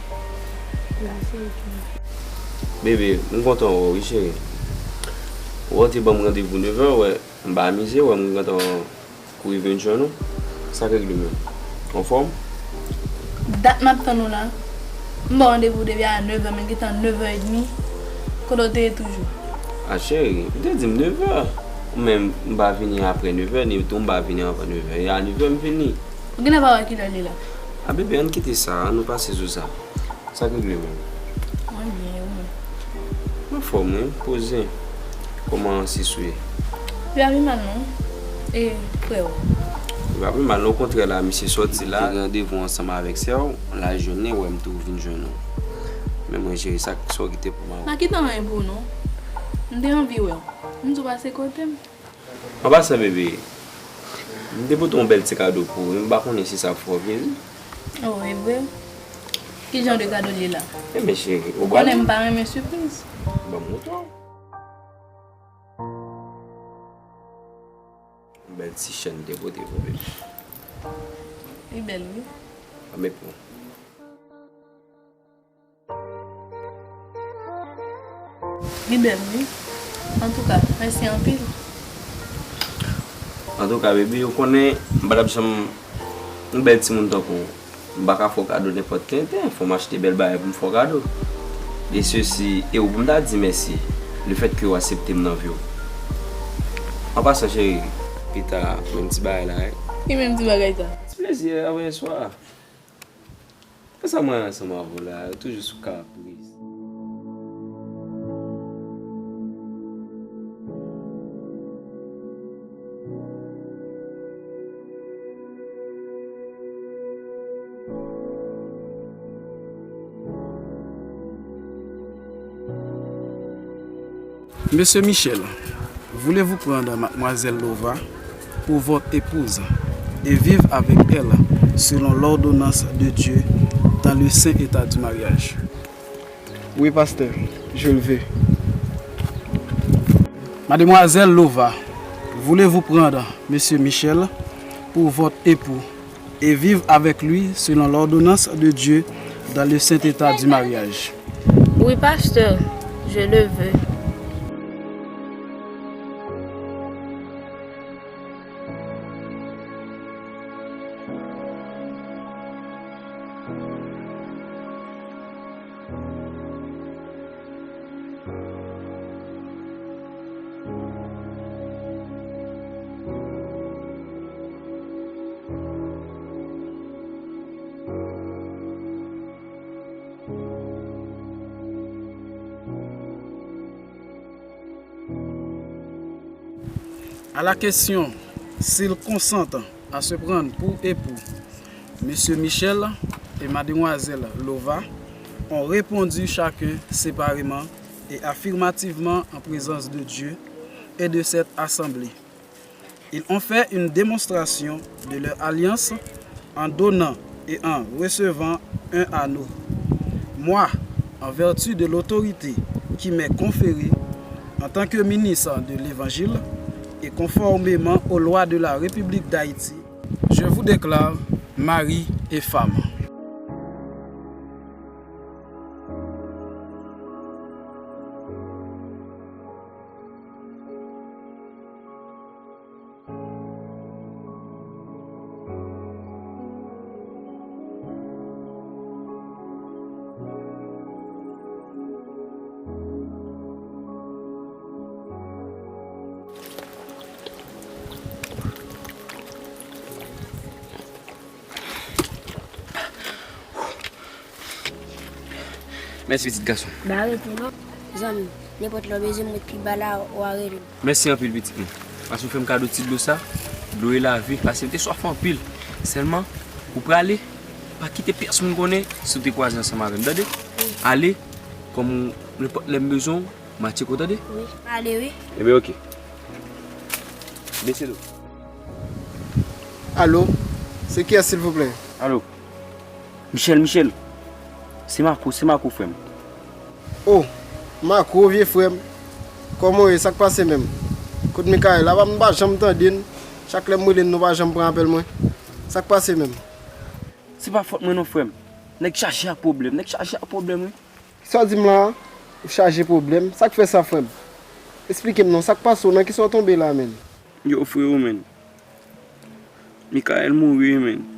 Bebe, m kontan wè w, wi, cheri. Ou te ban m randevou nevè, wè. M pa amize, wè, m kontan kouri vin jwenn ou. Sa k regle menm? Anfòm? Dat m ap tann ou la. M ba w randevou depi a nevè, men gentan nevè edmi. Kote w te ye toujou? A cheri, m te di m nevè. Ou menm, m pa vini apre nevè, ni tou m pa vini anvan nevè. E a nevè m vini. Ou genlè pa wè kilè l ye la? A bebe, ann kite sa, ann nou pase sou sa. Sa k regle menm? Mwen byen, e ou menm? Anfòm, wi, poze. Kòman sis ou ye? Li pa pi mal, non. E frè w? Li pa pi mal, non, okontrè, la, misye sòti la. Te gen randevou ansanm avèk sè w, lajounen, wè m tou vin jwenn ou. Men mwen jere sa, sa w kite pou mwen. Pa kite anyen pou ou, non. M te anvi wè w. M di w pase kote m. An pasan, bebe, m te pote yon bèl ti kado pou ou, men m pa konnen si sa ap fè w plezi. Oh, e vre? Ki jan de kado l ye la? Enben, cheri, ou konnen m pa renmen sipriz. Ban m montre w. Yon bèl ti chèn m te pote pou ou, bebe. Li bèl, wi. Ann met pou ou. Li bèl, wi. Antouka, mèsi anpil. Antouka, bebe, ou konnen, m pa t ap janm yon bèl timoun tankou w. M pa ka fè w kado nenpòt tenten. Fò m achte bèl bagay pou m fè w kado. E sesi, e ou pou m ta di mèsi, lefètke w aksepte m nan vi w. An pasan, cheri, pita, menm ti bagay la, wi. Ki menm ti bagay sa? Ti plezi, avanyè swa. Konsa mwen ansanm avè w la, yo toujou sou kapris. Monsieur Michel, voulez-vous prendre mademoiselle Lova pour votre épouse et vivre avec elle selon l'ordonnance de Dieu dans le saint état du mariage? Oui, pasteur, je le veux. Mademoiselle Lova, voulez-vous prendre monsieur Michel pour votre époux et vivre avec lui selon l'ordonnance de Dieu dans le saint état du mariage? Oui, pasteur, je le veux. À la question s'il consent à se prendre pour époux, Monsieur Michel et Mademoiselle Lova ont répondu chacun séparément et affirmativement en présence de Dieu et de cette assemblée. Ils ont fait une démonstration de leur alliance en donnant et en recevant un anneau. Moi, en vertu de l'autorité qui m'est conférée en tant que ministre de l'Évangile et conformément aux lois de la République d'Haïti, je vous déclare mari et femme. Mèsi, pitit gason. Ba rete non. Zanmi, nenpòt lè w bezwen m ret pi ba la, w a rele m. Mèsi anpil, pitit mwen. Paske w fè m kado ti dlo sa. Dlo e lavi, paske m te swaf anpil. Sèlman, ou prale, pa kite pyès moun konnen si w te kwaze ansanm avè m, tande? Wi, Ale, kòm nenpòt lè m bezwen w, m a tcheke w, tande? Wi, ale wi. Ebyen, oke. Mesye nou. Alo, se kiyès, silvouplè? Alo. Michel, Michel. Se Marco, se Marco, frè m. Oh, Marco, vye frè m. Kòman w ye? Sa k pase menm? Kot Michael? Apa m pa janm tande n? Chak lè m rele n, nou pa janm pran apèl mwen. Sa k pase menm? Se pa fòt mwen non, frè m. Nèg chaje ak pwoblèm, nèg chaje ak pwoblèm, wi. Sa w di m la a? Ou chaje pwoblèm? Sa k fè sa, frè m? Esplike m non, sa k pase w? Nan kisa w tonbe la, menn? Yo, freo, menn. Michael mouri, menn.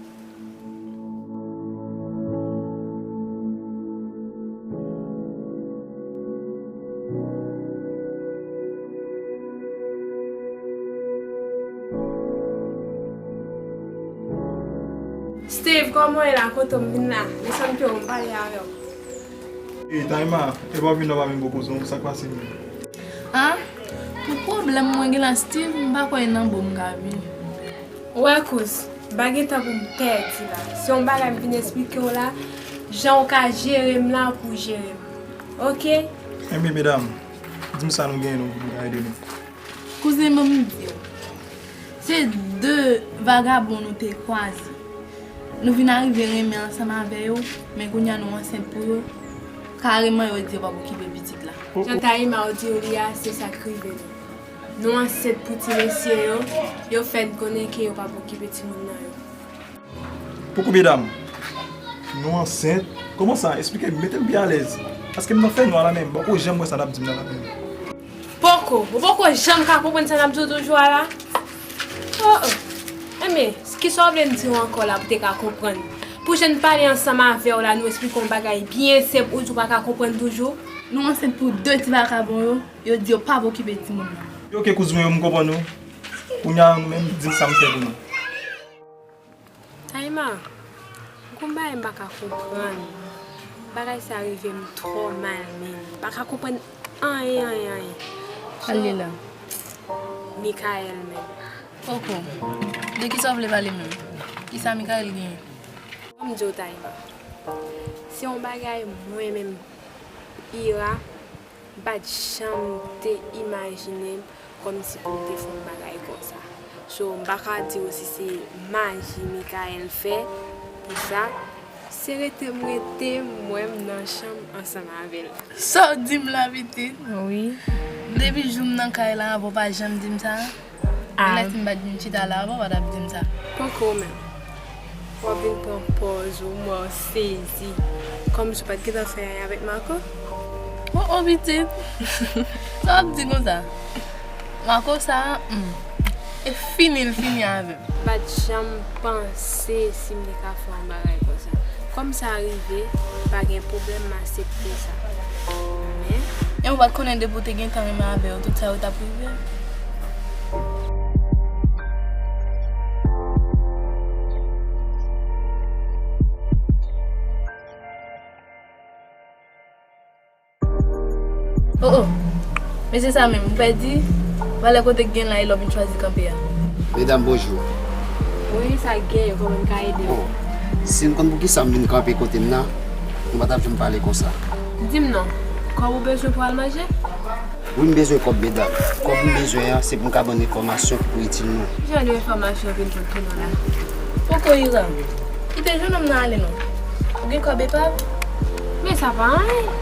Steve, kòman w ye la? Kote w m vin la? Desann pye w, m pale avè w. Ey, Taïma, epa w vin nan pa menm bò koze w, sa k pase menm? Ah, pou pwoblèm mwen gen la, Steve, m pa kwè nan bon m ka vini. Ou wè, kouz, m pa gen tan pou m pèdi la. Se yon bagay m vin esplike w la, jan w ka jere m la pou w jere m. Oke? Enben, medam, di m sa nou genyen non pou nou ka ede nou. Kouzen, ban m di w. Se de vagabon nou te kwaze. Nou vin arive renmen ansanm avè yo, men kounye a nou ansent pou yo. Kareman, yo di yo p ap okipe pitit la. Jan Taïma ou di w li a, se sa k rive nou. Nou ansent pou ti mesye yo, yo fè n konnen ke yo p ap okipe timoun nan yo. Poko, medam. Nou ansent? Kòman sa? Esplike m, mete m pi alèz. Paske m nan fènwa la menm, m poko janm wè sa n ap di m nan la menm. Poko, ou poko janm ka konprann sa n ap di w toujou a la? Oh, oh. Enben, kisa w vle m di w ankò la pou te ka konprann? Pou jan n pale ansanm avè w la, nou esplike w yon bagay byen senp, ou di w pa ka konprann toujou? Nou ansent pou de ti vakabon yo, yo di yo p ap okipe timoun nan. Oke, kouz mwen yo, m konprann ou. Kounye a, nou menm, di m sa m fè pou nou. Taïma, gon bagay m pa ka konprann. Bagay sa rive m twò mal menm. M pa ka konprann anyen, anyen, anyen. Al li la. Michael menm. Poko. De kisa w vle pale menm? Kisa Michael genyen? Ban m di w, Taïma. Se yon bagay mwen menm, Ira, m pa t janm te imajine m kòmsi pou m te fè yon bagay konsa. So, m pa ka di w si se maji Michael fè pou sa. Se rete m rete, m wè m nan chanm ansanm avè l. Sa w di m la, pitit? Wi. Depi jou m nan kay la, avè w pa janm di m sa? Ah. Genlè si m pa t vin chita la avè w, w pa t ap di m sa. Poko menm. W ap vin pran pòz ou, m wè w sezi. Kòmsi w pa t gentan fè anyen avèk Marco? Oh, oh, pitit. Sa w ap di konsa? Marco sa, hmm. E fini l fini avè m. M pa t janm panse si m te ka fè yon bagay konsa. Kòm sa rive, pa gen pwoblèm, m aksepte sa. Men. E ou pa t konnen depi w te gentan renmen avè yo, tout sa yo t ap rive? Oh, oh. Mesye sa menm, ou pèdi valè kote k gen la e lè w vin chwazi kanpe a. Medam, bonjou. Wi, sa k gen, kòman m ka ede w? Bon, si n konn poukisa m vin kanpe kote m nan, nou pa t ap janm pale konsa. Di m non, kòb ou bezwen pou al manje? Wi, m bezwen kòb, medam. Kòb m bezwen an, se pou m ka ban n enfòmasyon ki pou itil nou. Ki jan de enfòmasyon w vin pote pou nou la? Poko, Ira. Kite jennonm nan ale non. Ou gen kòb epa w? Men sa pa anyen.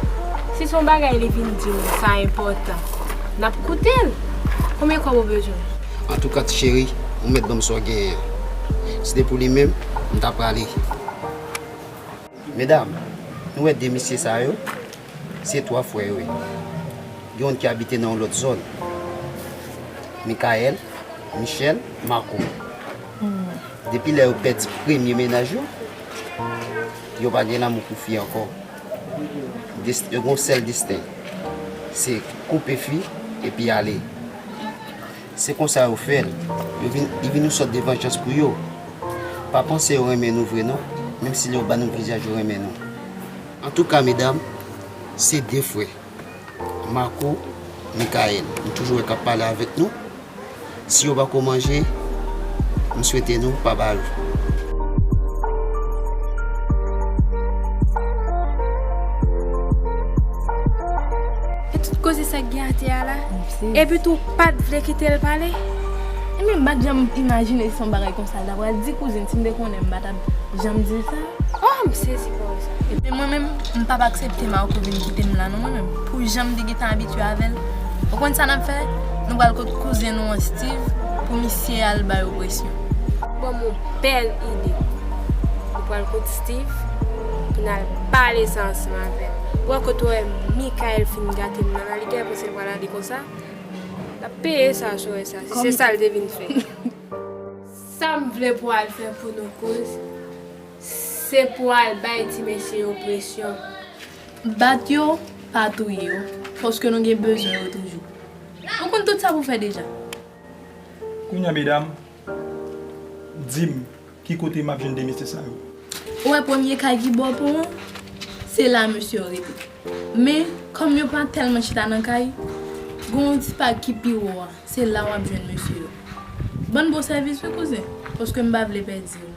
Si se yon bagay li vin di w, sa enpòtan, n ap koute l. Konbyen kòb ou bezwen? Antouka, ti cheri, ou mèt ban m sa w genyen an. Si se te pou li menm, m ta prale. Medam, nou wè de mesye sa yo, se twa frè yo ye. Gen youn ki abite nan yon lòt zòn. Michael, Michel, Marco. Depi lè yo pèdi premye mennaj yo, yo pa gen lanmou pou fi ankò. Dest-, yo gen yon sèl desten. Se koupe fi epi ale. Se konsa yo fè l. Yo vin, li vin yon sòt de vanjans pou yo. Pa panse yo renmen nou vre non, menm si lè yo ba nou vizaj yo renmen nou. Antouka, medam, se de frè. Marco, Michael, m toujou wè k ap pale avèk nou. Si yo pako manje, m swete nou pa ba yo. Koze sa k gen atè a la. Epi tou, w pa t vle kite l pale. Ebyen, m pa t janm imajine se yon bagay konsa l ta pral di, kouzin. Si m te konnen, m pa t ap janm di l sa. Oh, m sezi pou ou sa. Ebyen, mwen menm, m p ap aksepte Marco vin kite m la, non, mwen menm. Pou jan m te gentan abitye avè l. Ou konn sa n ap fè? Nou pral kot kouzen nou an, Steve, pou misye al ba yo presyon. Ban m yon bèl ide. Nou pral kot Steve, pou n al pale sa ansanm avè l. Ou wè kote w wè Michael fin gate m nan la, li gen pou se l pral ale konsa. L ap peye sa, sou wè sa, si se sa l te vin fè. Sa m vle pou w al fè pou nou kouz, se pou w al bay ti mesye yo presyon. Bat yo, pa touye yo, paske nou gen bezwen yo toujou. Nou konn tout sa pou fè deja. Kounye a, medam, di m, ki kote m ap jwenn de mesye sa yo? Ou wè premye kay ki bò pon an, se la mesye yo rete. Men, kòm yo pa tèlman chita nan kay, gen yon ti pak ki pi wo a, se la w ap jwenn mesye yo. Ban n bon sèvis wi, kouzen, paske m pa vle pèdi yo.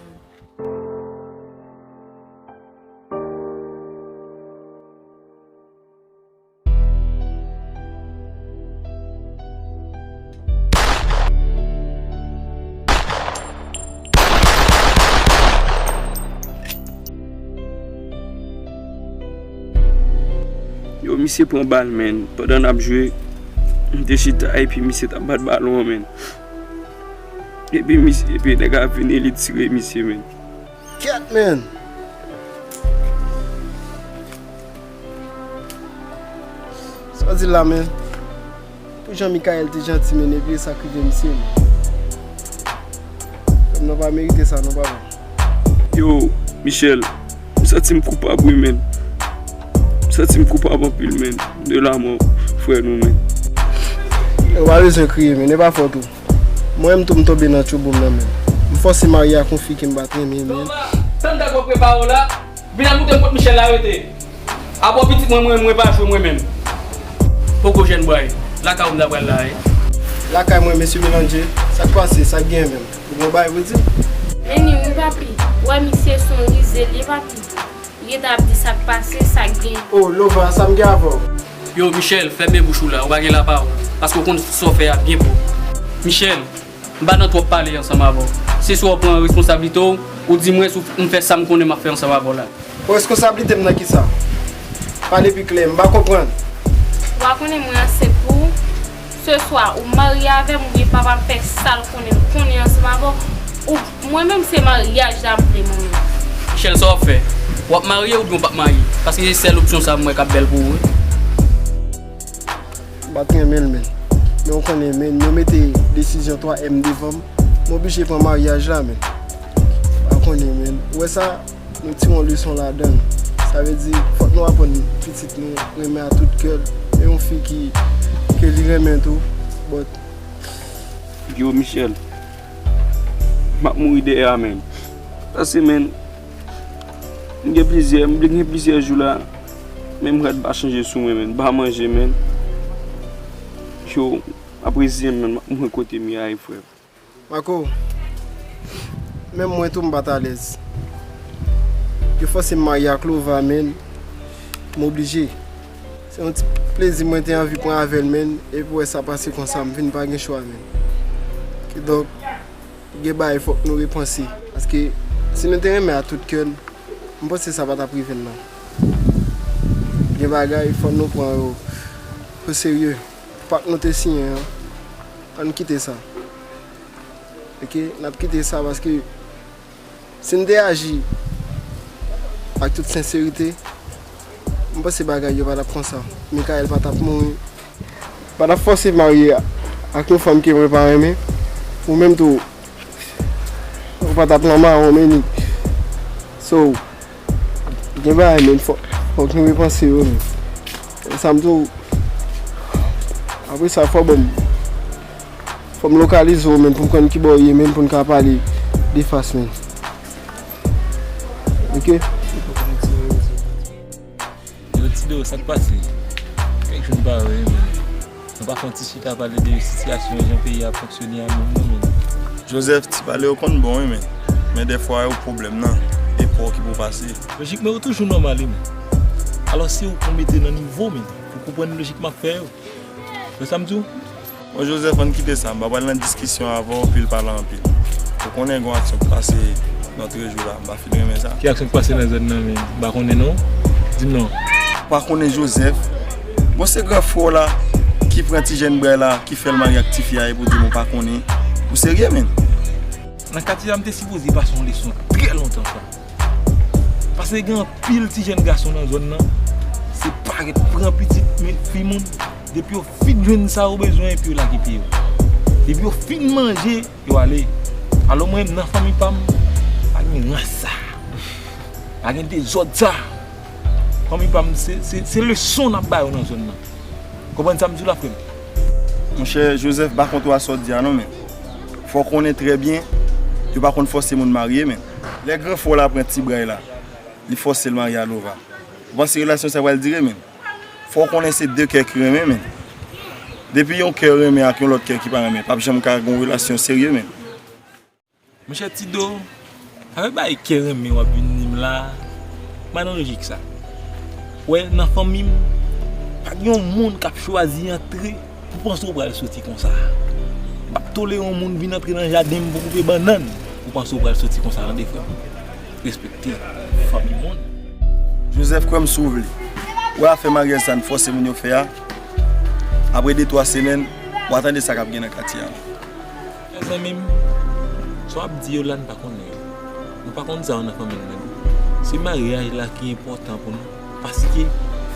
Yo, misye pran bal, menn. Pandan n ap jwe, m te chita epi misye t ap bat balon an, menn. Epi misye, epi nèg la vini, li tire misye, menn. Kèt, menn! Sa w di la, menn? Pou jan Michael te janti, menn, epi e sa k rive misye, menn. Fanm nan pa merite sa, non, papa. Yo, Michel, m santi m koupab, wi, menn. M santi m koupab anpil, menn, de lamò frè nou, menn. Yo, pa bezwen kriye, menn, e pa fòt ou. Mwen menm tou m tonbe nan tchouboum nan, menn. M fòse marye ak yon fi ke m pa t renmen, menn. Toma, tann dagò prepare w la, vin al montre m kot Michel la rete. Apre pitit mwen, mwen, mwen pa jwe mwen menm. Poko jèn bway, lakay ou m ta pral la, wi. Lakay mwen, mesye Belandje, sa k pase, sa k gen menm? Ou gen yon bagay pou di m? Meni, wi, papi. Ou wè misye se yon rize l ye, papi. Li gentan ap di sa k pase, sa k gen. Oh, Lova, sa m gen avè w? Yo, Michel, fèmen bouch ou la, ou pa gen lapawòl, paske w konn sa w fè a byen pwòp. Michel, m pa nan twòp pale ansanm avè w. Se swa w pran responsablite w, ou di mwen si w f-, m fè sa m konnen m ap fè ansanm avè w la. Responsablite m nan kisa? Pale pi klè, m pa konprann. Ou pa konnen mwen ansent pou ou? Se swa ou marye avè m oubyen papa m fè sa l konnen l konnen ansanm avè w. Ou, mwen menm se maryaj la m vle mwen menm. Michel, sa w ap fè? W ap marye oubyen w p ap marye? Paske se sèl opsyon sa a m wè k ap bèl pou ou, wi. M pa t renmen l, menn. Men w konnen, menn, yo mete desizyon twa M devan m. M oblije pran maryaj la, menn. M pa konnen, menn. Ou wè sa? Nou tire yon leson ladan l. Sa vle di, fòk nou aprann pitit nou renmen a tout kè l. E yon fi ki, ke li renmen tou, but. Yo, Michel, m ap mouri dèyè a, menn. Paske, menn, m gen plizyè, m gen plizyè jou la, menm rad pa chanje sou mwen, menn. M pa manje, menn. Yo, m ap reziyen m, menn, m ap mouri kote m ye a, frè. Marco, menm mwen tou m pa t alèz. Yo fòse m marye ak Lova, menn. M oblije. Se yon ti plezi mwen te anvi pran avè l, menn. Epi wè sa pase konsa, m vin pa gen chwa, menn. Kidonk, gen bagay fòk nou repanse. Paske si nou te renmen a tout kè n, m panse sa pa t ap rive n nan. Gen bagay fòk nou pran yo o serye. Pak nou te siyen an, ann kite sa. Oke, n ap kite sa paske si n te aji ak tout senserite, m panse bagay yo pa t ap konsa. Michael pa t ap mouri. Pa t ap fòse marye ak yon fanm ke mwen pa renmen. Ou menm tou, ou pa t ap nan mawon, menn. So, gen bagay, menn, fò, fòk nou repanse yo, menn. Sa m di w, apre sa, fò ban m, fò m lokalize w, menn, pou m konn kibò w ye, menn, pou n ka pale de fas, menn. Oke? Yo, Tido, sa k pase? Kèk jou n pa wè, menn. Nou pa fè yon ti chita pale de sitiyasyon jan peyi a ap fonksyone a menm non, menn. Joseph, ti pale yo konn bon wi, menn. Men dèfwa e ou pwoblèm nan, e pa w ki pou pase. Lojikman, yo toujou nòmal wi, menn. Alò se ou pou mete nan nivo, men, pou konprann lojik m ap fè yo. Wè sa m di w? Bon, Joseph, ann kite sa, m pa pral nan diskisyon avè w, pil pale anpil. Ou konnen gen yon aksyon k pase lòt jou la, m pa fin renmen sa. Ki aksyon k pase nan zòn nan, men? M pa konnen non. Di m non. Ou pa konnen Joseph? Bon, se gran frè w la ki pran ti jèn bray la, ki fè l marye ak tifi a, epi w di m ou pa konnen. Ou serye, menn? Nan katye a, m te sipoze pase yon leson trè lontan, frè m. Paske gen anpil ti jèn gason nan zòn nan, se parèt pran pitit men fi moun, depi yo fin jwenn sa yo bezwen, epi yo lage pye yo. Depi yo fin manje, yo ale. Alò mwen menm nan fanmi pa m, pa gen ras sa. Pa gen dezòd sa. Fanmi pa m, se, se, se leson n ap ba yo nan zòn nan. Konprann sa m di w la, frè m? Monchè Joseph, pa kont w a sa w di a non, men. Fò w konnen trè byen, yo pa konn fòse moun marye, men. Lè gran frè w la pran ti bray la, li fòse l marye a Lova. Ou panse relasyon sa pral dire, menn? Fò w konnen se de kè ki renmen, menn. Depi yon kè renmen ak yon lòt kè ki pa renmen, p ap janm ka gen yon relasyon serye, menn. Monchè Tido, avèk bagay kè renmen w ap vin di m la, m pa nan lojik sa. Wè, nan fanmi m, pa gen yon moun k ap chwazi antre pou panse w pral soti konsa. M p ap tolere yon moun vin antre nan jaden m pou koupe bannann pou panse w pral soti konsa, tande, frè m. Respekte fanmi moun. Joseph, kwè m si w vle. Wè afè maryaj sa n fòse moun yo fè a, apre de twa semèn, w a tande sa k ap gen nan katye a. Mezanmi m, sa w ap di yo la, n pa konnen yo. Nou pa konn sa yo nan fanmi n nan. Se maryaj la ki enpòtan pou nou. Paske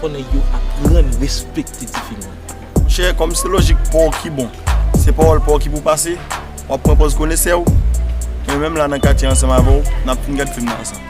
fò nèg yo aprann respekte tifi moun. Monchè, kòm se lojik pa w ki bon, se pawòl pa w ki pou pase, w ap pran pòz konesè w. Men menm la nan katye ansanm avè w, n ap fin gad fim nan ansanm.